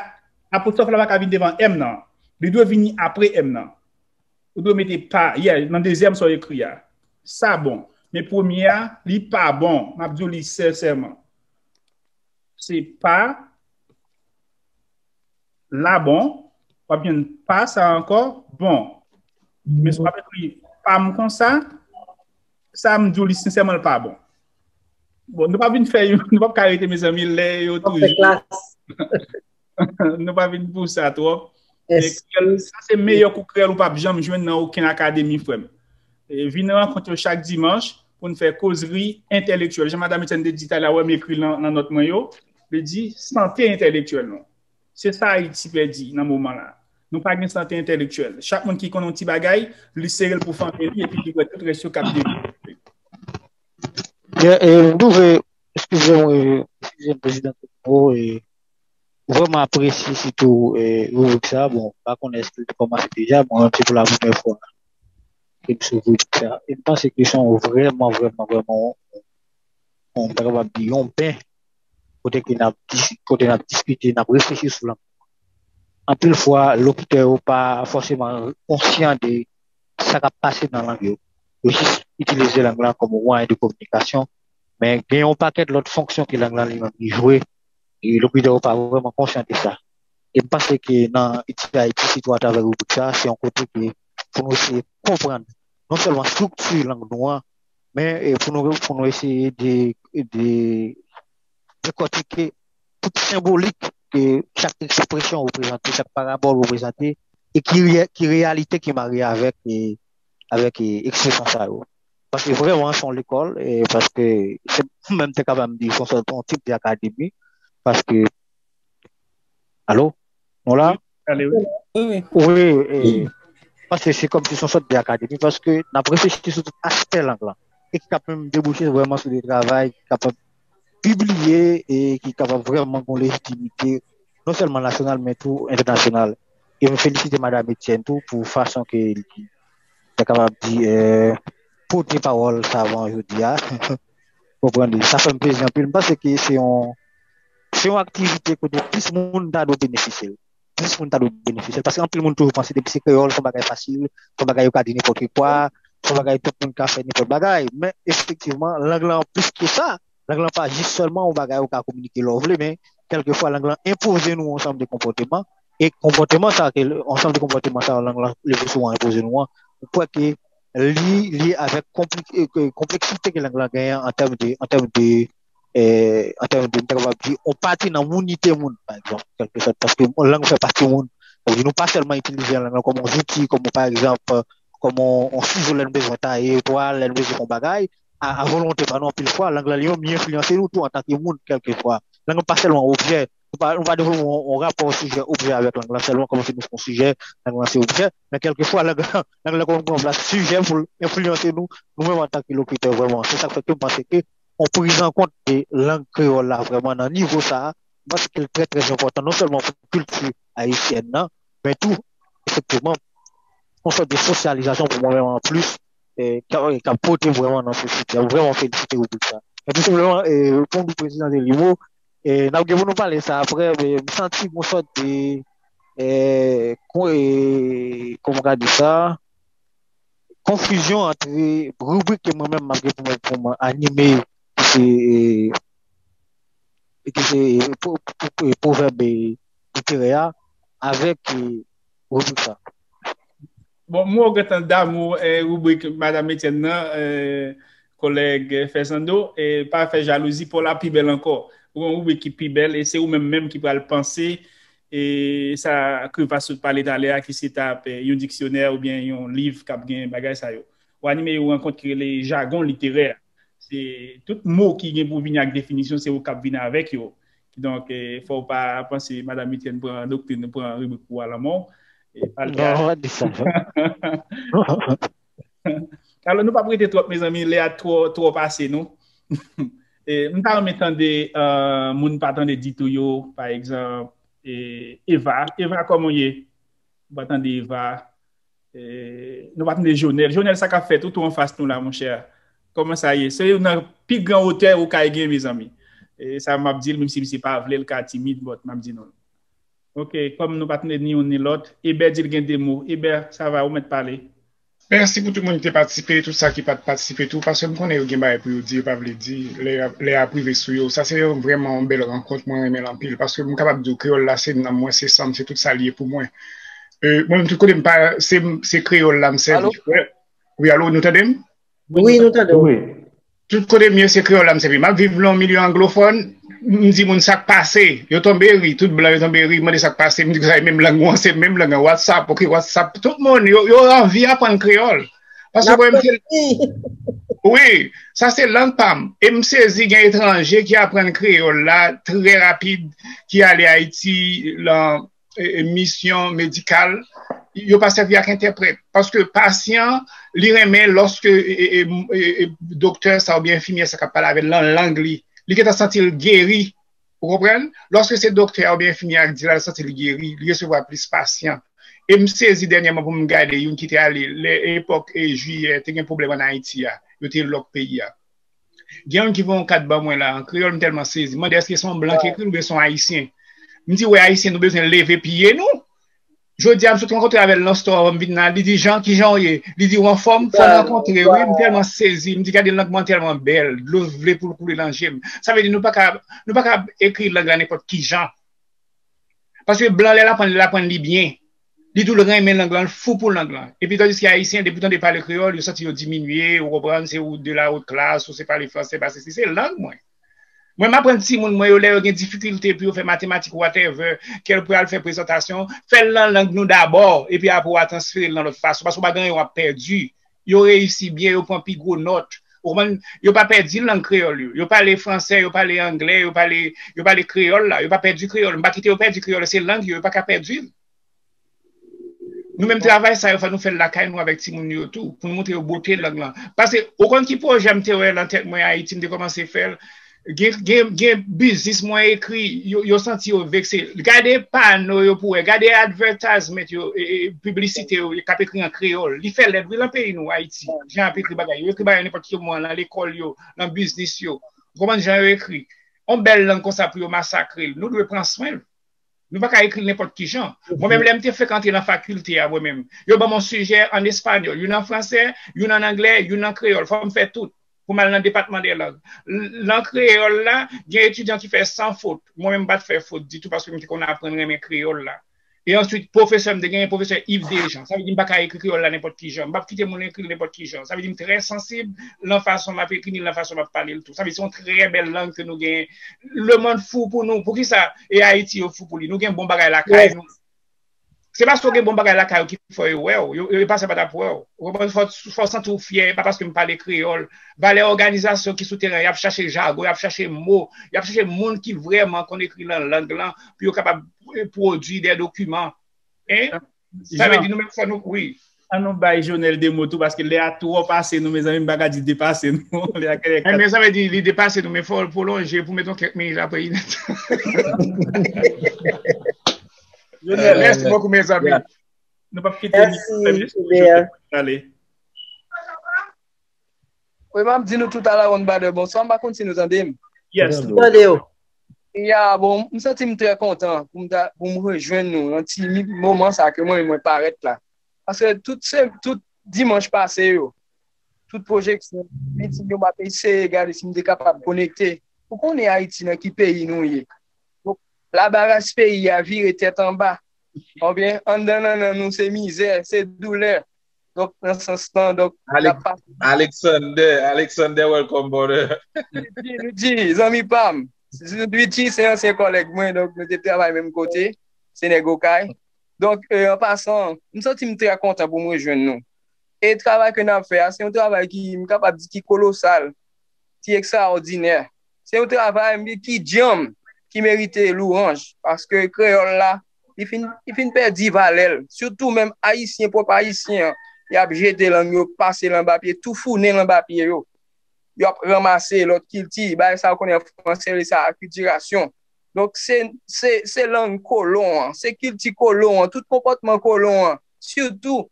apostwòf la pa ka vin devan M nan. Li dwe vini apre M nan. Ou dwe mete pa, yeah, nan dezyèm sa w ekri a. Sa bon. Men premye a, li pa bon. M ap di w li sensèman. Se pa, la bon, w ap jwenn pa sa ankò, bon. Men si w ap ekri pa m konsa, sa m di w li sensèman l pa bon. Bon, nou pa vin fè yo, nou p ap ka rete mezanmi lè yo Fè klas. Nou pa vin pou sa twòp. Men Yes. Kreyòl, sa se meyè kou kreyòl ou p ap janm jwenn nan okenn akademi, frè m. E vin rankontre yo chak dimanch pou n fè kozri entèlektyèl. Jan Madanm Etienne te di talè a, wè m ekri nan, nan nòt mwen yo, li di sante entèlektyèl nou. Se sa Ayiti pèdi nan moman la. Nou pa gen sante entèlektyèl. Chak moun ki konn yon ti bagay, li sere l pou fanmi li epi li wè tout rès yo k ap devlope. Yeah, e, m twouve, eskize m, e, eskize m, prezidan Petro, e, m vrèman apresye sitou, e, ribrik sa. Bon, m pa konnen èske l te kòmanse deja, mwen menm se pou la premyè fwa ke m sou ribrik sa. E m panse ke se yon vrèman, vrèman, vrèman, yon, yon, m ta kapab di, yon ben, kote ke n ap dis-, kote n ap diskite, n ap reflechi sou lang. Anpil fwa, lokitè yo pa fòseman konsyan de sa k ap pase nan lang yo. Yo jis itilize lang lan kòm yon mwayen de kominikasyon, men gen yon pakèt lòt fonksyon ke lang lan li menm li jwe, e lokitè yo pa vrèman konsyan de sa. E m panse ke nan Iti Ayiti, sitou atravè ribrik sa, se yon kote ke pou nou eseye konprann non sèlman estrikti lang nou an, men, e, pou nou, pou nou eseye de, de dekòtike tout senbolik ke chak ekspresyon reprezante, chak parabòl reprezante, e ki, reyè- ki reyalite ki marye avèk, e, avèk, e, ekspresyon sa yo. Paske vrèman, se yon lekòl, e, paske se mwen menm te kapab di, se yon sòt, yon tip de akademi, paske, alo? Nou la? Ale, wi. Wi, wi. Wi, e, paske se kòmsi se yon sòt de akademi, paske n ap reflechi sou tout aspè lang lan. E ki kapab menm debouche vrèman sou de travay ki kapab pibliye e ki kapab vrèman gen lejitimite non sèlman nasyonal, men tou entènasyonal. E m felisite Madam Etienne tou pou fason ke li te kapab di, eh, pote pawòl sa avan jodi a. Konprann li. Sa fè m plezi anpil. M panse ke se yon, se yon aktivite kote plis moun ta dwe benefisye l. Plis moun ta dwe benefisye l. Paske anpil moun toujou panse depi se kreyòl, se yon bagay fasil, se yon bagay yo ka di nenpòt ki kwa, se yon bagay tout moun ka fè nenpòt bagay. Men efektivman, lang lan plis ke sa. Lang lan pa jis sèlman yon bagay ou ka kominike lè w vle, men kèlkefwa lang lan enpoze nou yon ansanm de konpòteman. E konpòteman sa ke, ansanm de konpòteman sa lang lan le pli souvan enpoze nou an, ou kwè ke li, li avèk konplik-, eh, ke konpleksite ke lang lan genyen an tèm de, an tèm de, eh, an tèm de, m ta kapab di, yon pati nan mounite moun, pa egzanp, kèlkesòt, paske lang fè pati moun. Sa vle di nou pa sèlman itilize lang lan kòm yon zouti, kòm, pa egzanp, kòm yon, yon sizo lè n bezwen taye bwa, lè n bezwen fè yon bagay, a, a volonte pa nou, anpil fwa, lang lan li menm, li enfliyanse nou tou antanke moun, kèlkefwa. Lang lan pa sèlman yon objè, nou pa, nou pa devlope yon, yon rapò sijè objè avèk lang lan sèlman, kòmsi nou se yon sijè, lang lan se objè, men kèlkefwa, lang, lang lan konn pran plas sijè pou l enfliyanse nou, nou menm antanke lokitè vrèman. Se sa k fè ke m panse ke yon priz an kont de lang kreyòl la vrèman nan nivo sa a, m panse ke l trè, trè enpòtan, non sèlman pou kilti ayisyèn nan, men tou, efektivman, yon sòt de sosyalizasyon pou mwen menm an plis, eh, k ap, k ap pote vrèman nan sosyete a. M vrèman felisite ribrik sa. E tou senpleman, eh, pou m di prezidan Delimo, eh, n ap gen pou nou pale sa apre, men m santi yon sòt de, eh, kon-, eh, kòman m ka di sa? Konfizyon antre ribrik ke mwen menm m ap gen pou mwen, pou mwen anime, ki se, eh, ki se, eh, po-, po-, po-, pwovèb, eh, literè a, avèk, eh, ribrik sa. Bon, m wè w gentan damou, eh, ribrik Madam Etienne nan, eh, kolèg, eh, Fèsando, e pa fè jalouzi, pa w la pi bèl ankò. Ou gen yon ribrik ki pi bèl, e se ou menm menm ki pral panse, e sa Krivas sot pale talè a, ki se t ap, eh, yon diksyonè oubyen yon liv k ap gen bagay sa yo. Ou anime yon rankont ki rele Jagon literè. Se tout mo ki gen pou vini ak definisyon, se ou k ap vini avèk yo. Kidonk, eh, fò w pa panse Madam Etienne pran doktrin, pran ribrik pou w a lanmò. E pale a. Non, pa di sa, non. Alò, nou p ap rete twòp, mezanmi, lè a twò, twò pase nou. E, m ta renmen tande, eh, moun pa tande ditou yo, pa egzanp, e, Eva. Eva, kòman w ye? M pa tande Eva. E, nou pa tande Jonèl. Jonèl, sa k ap fèt? Ou tou anfas nou la, monchè. Kòman sa ye? Se youn nan pi gran otè ou ka gen, mezanmi. E, sa m ap di l, menm si misye pa vle, l ka timid, but m ap di nou. Ok, kòm nou pa tande ni youn ni lòt, Eber di l gen de mo. Eber, sa va, ou mèt pale. Mèsi pou tout moun ki te patisipe, tout sa ki pa t patisipe tou, paske m konnen yo gen bagay pou yo di, yo pa vle di, lè, lè ap rive sou yo. Sa se yon, vrèman yon bèl rankont, mwen renmen l anpil, paske m kapab di w kreyòl la se nanm mwen, se san m, se tout sa l ye pou mwen. E, mwen menm tout kote m pa, se, se kreyòl la m sèvi. Alo? Wi, alo, nou tande m? Wi, nou tande w. Wi. Tout kote m ye, se kreyòl la m sèvi. M ap viv nan yon milye anglofòn, m di moun sa k pase. Yo tonbe ri, tout blan yo tonbe ri, m mande sa k pase. M di konsa, e menm lang ou an, se menm lang an. WhatsApp, ok, WhatsApp. Tout moun, yo, yo anvi aprann kreyòl. Paske mwen, m se, wi, sa se lang pa m. E m sezi gen etranje ki aprann kreyòl la trè rapid, ki ale Ayiti, lan e, e, misyon medikal, yo pa sèvi ak entèprèt. Paske pasyan, li renmen lòske, e, e, e, e, e, doktè sa oubyen enfimyè sa k ap pale avè l nan lang li, li gentan santi l geri. Ou konprann? Lòske se doktè a oubyen enfimyè a k di l, l santi l geri, li resevwa plis pasyan. E m sezi dènyèman pou m gade youn ki te ale, lè epòk, e, jiyè, te gen pwoblèm ann Ayiti a, yo te lòk peyi a. Gen youn ki voye yon kat ban mwen la, an kreyòl, m tèlman sezi. M mande èske se yon blan ki ekri l oubyen se yon ayisyen. M di, wè, ayisyen, nou bezwen leve pye nou. Jodi a, m sot rankontre avè l nan store avan m vin la. Li di, Jan, kijan w ye? Li di, w anfòm? Fò n rankontre, wi. M tèlman sezi. M di, gade lang mwen tèlman bèl. Dlo vle pou l koule nan je m. Sa vle di, nou pa ka, nou pa ka ekri lang la nenpòt kijan. Paske blan, lè l aprann, l aprann li byen. Li tou l renmen lang lan, l fou pou lang lan. Epi tandiske ayisyen, depi w tande pale kreyòl, yo santi yo diminye, ou konprann, se ou de la haute classe, ou se pale fransè, pa sesi, se lang mwen. Mwen, m aprann timoun mwen yo, lè yo gen difikilte pou yo fè matematik, whatever, ke l pral fè prezantasyon, fè l nan lang nou dabò, epi apre w a transfere l nan lòt fason, paske w pa gen anyen w ap pèdi. Yo reyisi byen, yo pran pi gwo nòt. Ou konprann? Yo pa pèdi lang kreyòl yo. Yo pale fransè, yo pale anglè, yo pale, yo pale kreyòl la. Yo pa pèdi kreyòl. M pa kite yo pèdi kreyòl. Se lang yo, yo pa ka pèdi l. Nou menm travay sa yo, fò nou fè l lakay nou avèk timoun yo tou, pou nou montre yo bote lang lan. Paske, ou konn ki pwojè m te wè nan tèt mwen Ayiti, m te kòmanse fè l, Gen, gen, gen biznis mwen ekri, yo, yo santi yo vekse. Gade pano yo pou wè, gade advertisement yo, e, e, piblisite yo k ap ekri an kreyòl. Li fè lèd wi nan peyi nou, Ayiti. Jan y ap ekri bagay yo, yo ekri bagay yo nenpòt ki mo, nan lekòl yo, nan biznis yo. Ou konprann jan yo ekri? On bèl lang konsa pou yo masakre l. Nou dwe pran swen l. Nou pa ka ekri l nenpòt ki jan. Mwen menm, lè m te fenk antre nan fakilte a, mwen menm, yo ban m yon sijè ann espanyòl, youn an fransè, youn ann anglè, youn an kreyòl. Fò m fè tout pou m al nan depatman de lang. Nan kreyòl la, gen etidyan ki fè san fot. Mwen menm, m pa t fè fot ditou paske m te konn aprann renmen kreyòl la. E answit, pwofesè, m te genyen pwofesè Yves Dejean. Sa vle di m pa ka ekri kreyòl la nenpòt ki jan. M p ap kite moun ekri l nenpòt ki jan. Sa vle di m trè sansib nan fason m ap ekri ni nan fason m ap pale l tou. Sa vle di se yon trè bèl lang ke nou genyen. Lemonn fou pou nou. Poukisa e Ayiti yo fou pou li? Nou gen bon bagay lakay nou. Se paske w gen bon bagay lakay ou ki fè yo wè w. Yo, yo, yo pa se pa t ap wè w. Ou konprann? Fò, fò w santi w fyè, e pa paske m pale kreyòl. Valè òganizasyon ki sou teren, y ap chache jagon, y ap chache mo, y ap chache moun ki vrèman konn ekri nan lang lan, pou yo kapab, eh, pwodui de dokiman. Hein? Sa vle di nou menm fò nou, wi. An nou bay Jonel de mo tou, paske lè a twò pase nou, mezanmi, m pa ka di depase nou. Lè a kèlè kat. Men sa vle di li depase nou, men fò l pwolonje pou met yon kèk minit apre li nèt. Jonel, mèsi bokou, mezanmi. Nou p ap kite ni pwoblèm, jis pou Jonel ale. Wi, m ap di nou tout a la wonn badè bonswa, m pa konn si nou tande m. Yes. Nou tande w. Ya, bon, m santi m trè kontan pou m ta, pou m rejwenn nou nan ti mi-, moman sa ke mwen, mwen parèt la. Paske tout se, tout dimanch pase yo, tout pwojeksyon, miting yo, m ap eseye gade si m te kapab konekte. Ou konnen Ayiti nan ki peyi nou ye. Donk, labaras peyi a vire tèt anba. Oubyen, anndan nannan nou se mizè, se doulè. Donk, nan sans lan, donk, Alek-, n ap pase. Alexander, Alexander, welcome, brother. Nou di, nou di, zanmi pa m. Richie se ansyen kòlèg mwen, donk, nou te travay menm kote. Se nèg Okay. Donk, e, an pasan, m santi m trè kontan pou m rejwenn nou. E travay ke n ap fè a, se yon travay ki, m kapab di, ki kolosal, ki ekstraòdinè. Se yon travay ki djanm, ki merite lwanj, paske kreyòl la, li fin, li fin pèdi valè l. Sitou menm Ayisyen, pwòp Ayisyen an, y ap jete lang yo, pase l anba pye, toufounen l anba pye yo. Y ap ranmase lòt kilti, bagay sa yo konnen an fransè, rele sa akiltirasyon. Donk, se, se, se lang kolon an, se kilti kolon an, tout konpòtman kolon an, sitou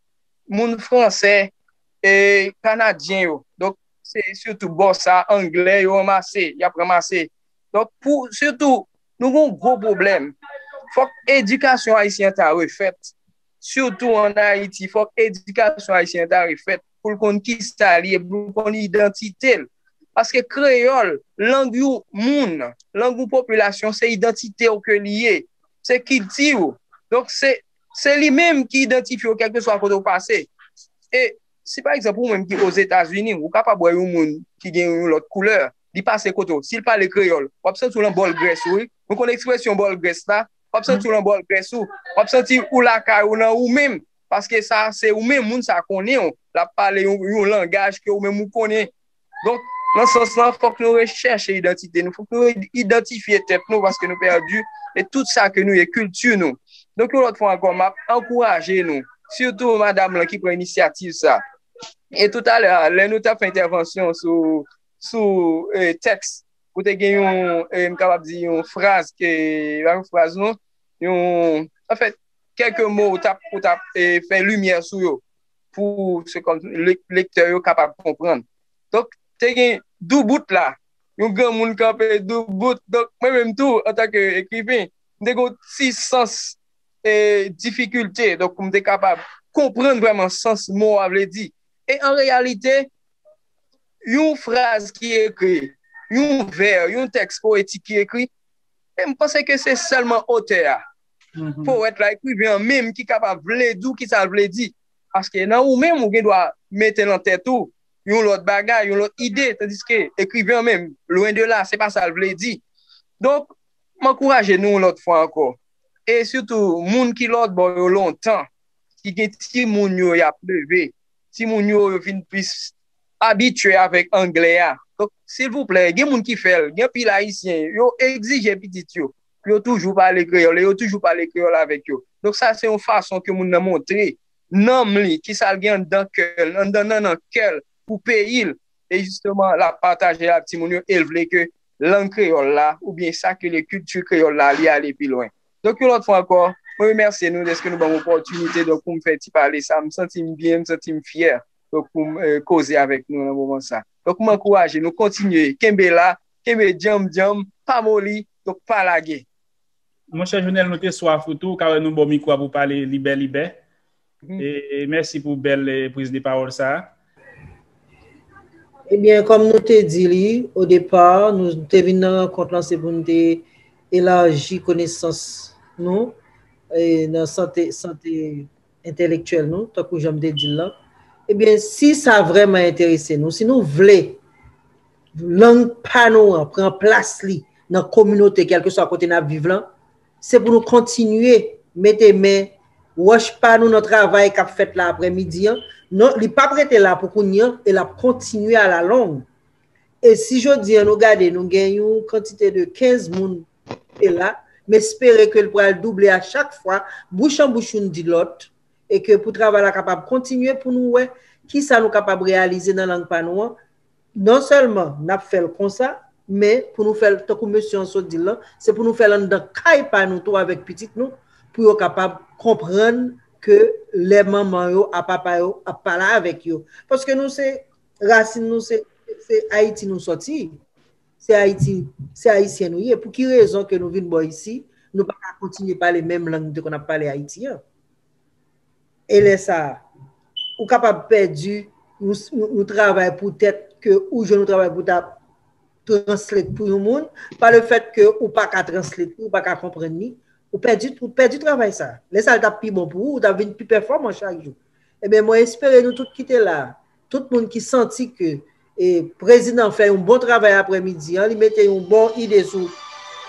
moun fransè e kanadyen yo. Donk, se sitou bò sa, anglè yo ranmase, y ap ranmase. Donk, pou, sitou, nou gen yon gwo pwoblèm. Fòk edikasyon ayisyen an ta refèt. Sitou ann Ayiti, fòk edikasyon ayisyen an ta refèt pou l konn kisa li ye, pou l konn idantite l. Paske kreyòl, lang yon moun, lang yon popilasyon, se idantite w ke li ye. Se kilti w. Donk, se, se li menm ki idantifye w kèlkeswa kote w pase. E si pa egzanp ou menm ki Ozetazini, ou kapab wè yon moun ki gen yon lòt koulè, li pase kote w. Si l pale kreyòl, w ap santi w nan bòl grès ou, wi. Nou konn ekspresyon bòl grès la, w ap santi w nan bòl grès ou. W ap santi ou lakay ou nan ou menm. Paske sa, se ou menm, moun sa konnen w. L ap pale yon, yon langaj ke ou menm ou konnen. Donk, nan sans lan, fòk nou rechèche idantite nou, fòk nou idantifye tèt nou, paske nou pèdi, e tout sa ke nou ye, kilti nou. Donk, yon lòt fwa ankò, m ap ankouraje nou, sitou madanm lan ki pran inisyativ sa. E toutalè a, lè nou t ap fè entèvansyon sou, sou, e, tèks, ou te gen yon, e, m kapab di yon fraz ke, pa yon fraz non, yon, anfèt, kèk mo ou t ap, ou t ap, e, fè limyè sou yo pou se kòm lek-, lektè yo kapab konprann. Donk, te gen doubout la, yon granmoun kanpe doubout. Donk, mwen menm tou, antanke ekriven, m te gen yon ti sans, e, difikilte, donk, pou m te kapab konprann vrèman sans mo a vle di. E an reyalite, yon fraz ki ekri, yon vè, yon tèks powetik ki ekri, e m panse ke se sèlman otè a, powèt la, ekriven an menm ki kapab vle di w kisa l vle di. Paske nan ou menm, ou gen dwa mete nan tèt ou yon lòt bagay, yon lòt ide, tandiske ekriven an menm, lwen de la, se pa sa l vle di. Donk, m ankouraje nou yon lòt fwa ankò. E sitou, moun ki lòtbò yo lontan, ki gen timoun yo y ap leve, timoun yo, yo vin plis abitye avèk anglè a. Donk, silvouplè, gen moun ki fè l, gen anpil Ayisyen, yo egzije pitit yo pou yo toujou pale kreyòl, e yo toujou pale kreyòl avèk yo. Donk, sa se yon fason ke moun nan montre nanm li, kisa l gen anndan kè l, anndan nannan kè l pou peyi l. E jisteman, l ap pataje l ak timoun yo, e l vle ke lang kreyòl la, oubyen sa ke le kilti kreyòl la, li ale pi lwen. Donk, yon lòt fwa ankò, mwen remèsye nou dèske nou ban m opòtinite, donk, pou m fè ti pale sa, m santi m byen, m santi m fyè, donk, pou m eh, koze avèk nou nan moman sa. Donk, m ankouraje nou kontinye, kenbe la, kenbe djanm, djanm, pa moli, donk, pa lage. Monchè Jonel, nou te swaf ou tou, ou ka wè nou ba w mikwo a pou w pale libè libè. E mèsi pou bèl eh, priz de pawòl sa a. Ebyen, kòm nou te di li odepa, nou te vin nan rankont lan se pou nou te elaji konesans nou eh, nan sante sante entèlektyèl nou, tankou jan m te di l lan. Ebyen, si sa vrèman enterese nou, si nou vle lang pa nou an pran plas li nan kominote kèlkeswa kote n ap viv lan, se pou nou kontinye mete men wòch pa nou nan travay k ap fèt la aprèmidi an. Non, li p ap rete la pou kounye an e l ap kontinye alalong. E si jodi an nou gade nou gen yon kantite de kenz moun ki te la, m espere ke l pral double a chak fwa, bouch an bouch youn di lòt, e ke pou travay la kapab kontinye pou nou wè kisa nou kapab reyalize nan lang pa nou an. Non sèlman n ap fè l konsa, men pou nou fè l tankou mesye an sot di l lan, se pou nou fè l anndan kay pa nou tou avèk pitit nou, pou yo kapab konprann ke lè manman yo a papa yo ap pale avèk yo. Paske nou se rasin nou se se Ayiti nou sòti. Se Ayiti, se Ayisyen nou ye. Pou ki rezon ke nou vin bò isi, nou pa ka kontinye pale menm lang nou te konn ap pale Ayiti an? E lè sa a, ou kapab pèdi yon, yon, yon travay poutèt ke ou jwenn yon travay pou ta translate pou yon moun, pa le fèt ke ou pa ka translate li, ou pa ka konprann li, ou pèdi, ou pèdi travay sa. Lè sa a, l t ap pi bon pou ou, ou t ap vin pi pèfòman chak jou. Ebyen, mwen espere nou tout ki te la, tout moun ki santi ke e, prezidan fè yon bon travay aprèmidi an, li mete yon bon ide sou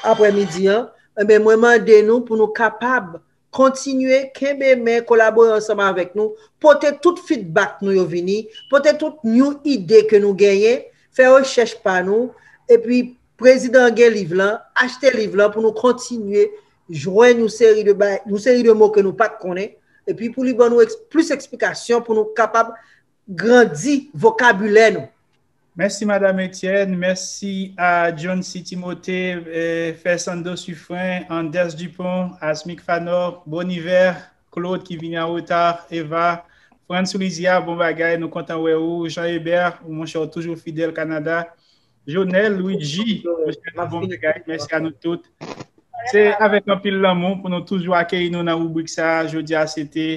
aprèmidi an, ebyen, mwen mande nou pou nou kapab kontinye kenbe men, kolabore ansanm avèk nou, pote tout feedback nou yo vini, pote tout new ide ke nou genyen, fè rechèch pa nou, epi prezidan an gen liv lan, achte liv lan pou nou kontinye jwenn yon seri de bagay, yon seri de mo ke nou pa t konnen, epi pou li ban nou eks- plis eksplikasyon pou nou kapab grandi vokabilè nou. Mèsi Madanm Etienne, mèsi a John C. Timothée, eh, Fernando Suffren, Anders Dupont, Asmic Fanor, Boniver, Claude ki vini an reta, Eva, Frantz Louisia, bon bagay, nou kontan wè ou, Jean Hébert, ou monchè ou toujou fidèl Kanada, Jonel, Luigi, monchè bon bagay, mèsi a nou tout. Se avèk anpil lanmou pou nou toujou akeyi nou nan ribrik sa a. Jodi a se te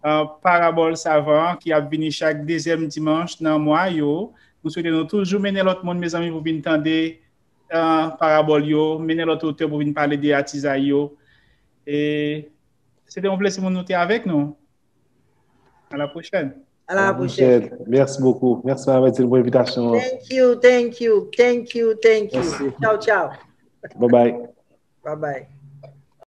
uh, Parabòl Savan ki ap vini chak dezyèm dimanch nan mwa yo. Nou swete nou toujou mennen lòt moun, mezanmi, pou vin tande uh, parabòl yo, mennen lòt otè pou vin pale de atizay yo. E se te yon plezi pou nou te avèk nou. À la prochaine. À la prochaine. Merci beaucoup. Merci, Madame Etienne, pour l'invitation. Thank you, thank you, thank you, thank you. Ciao, ciao. Bye bye. Bye bye.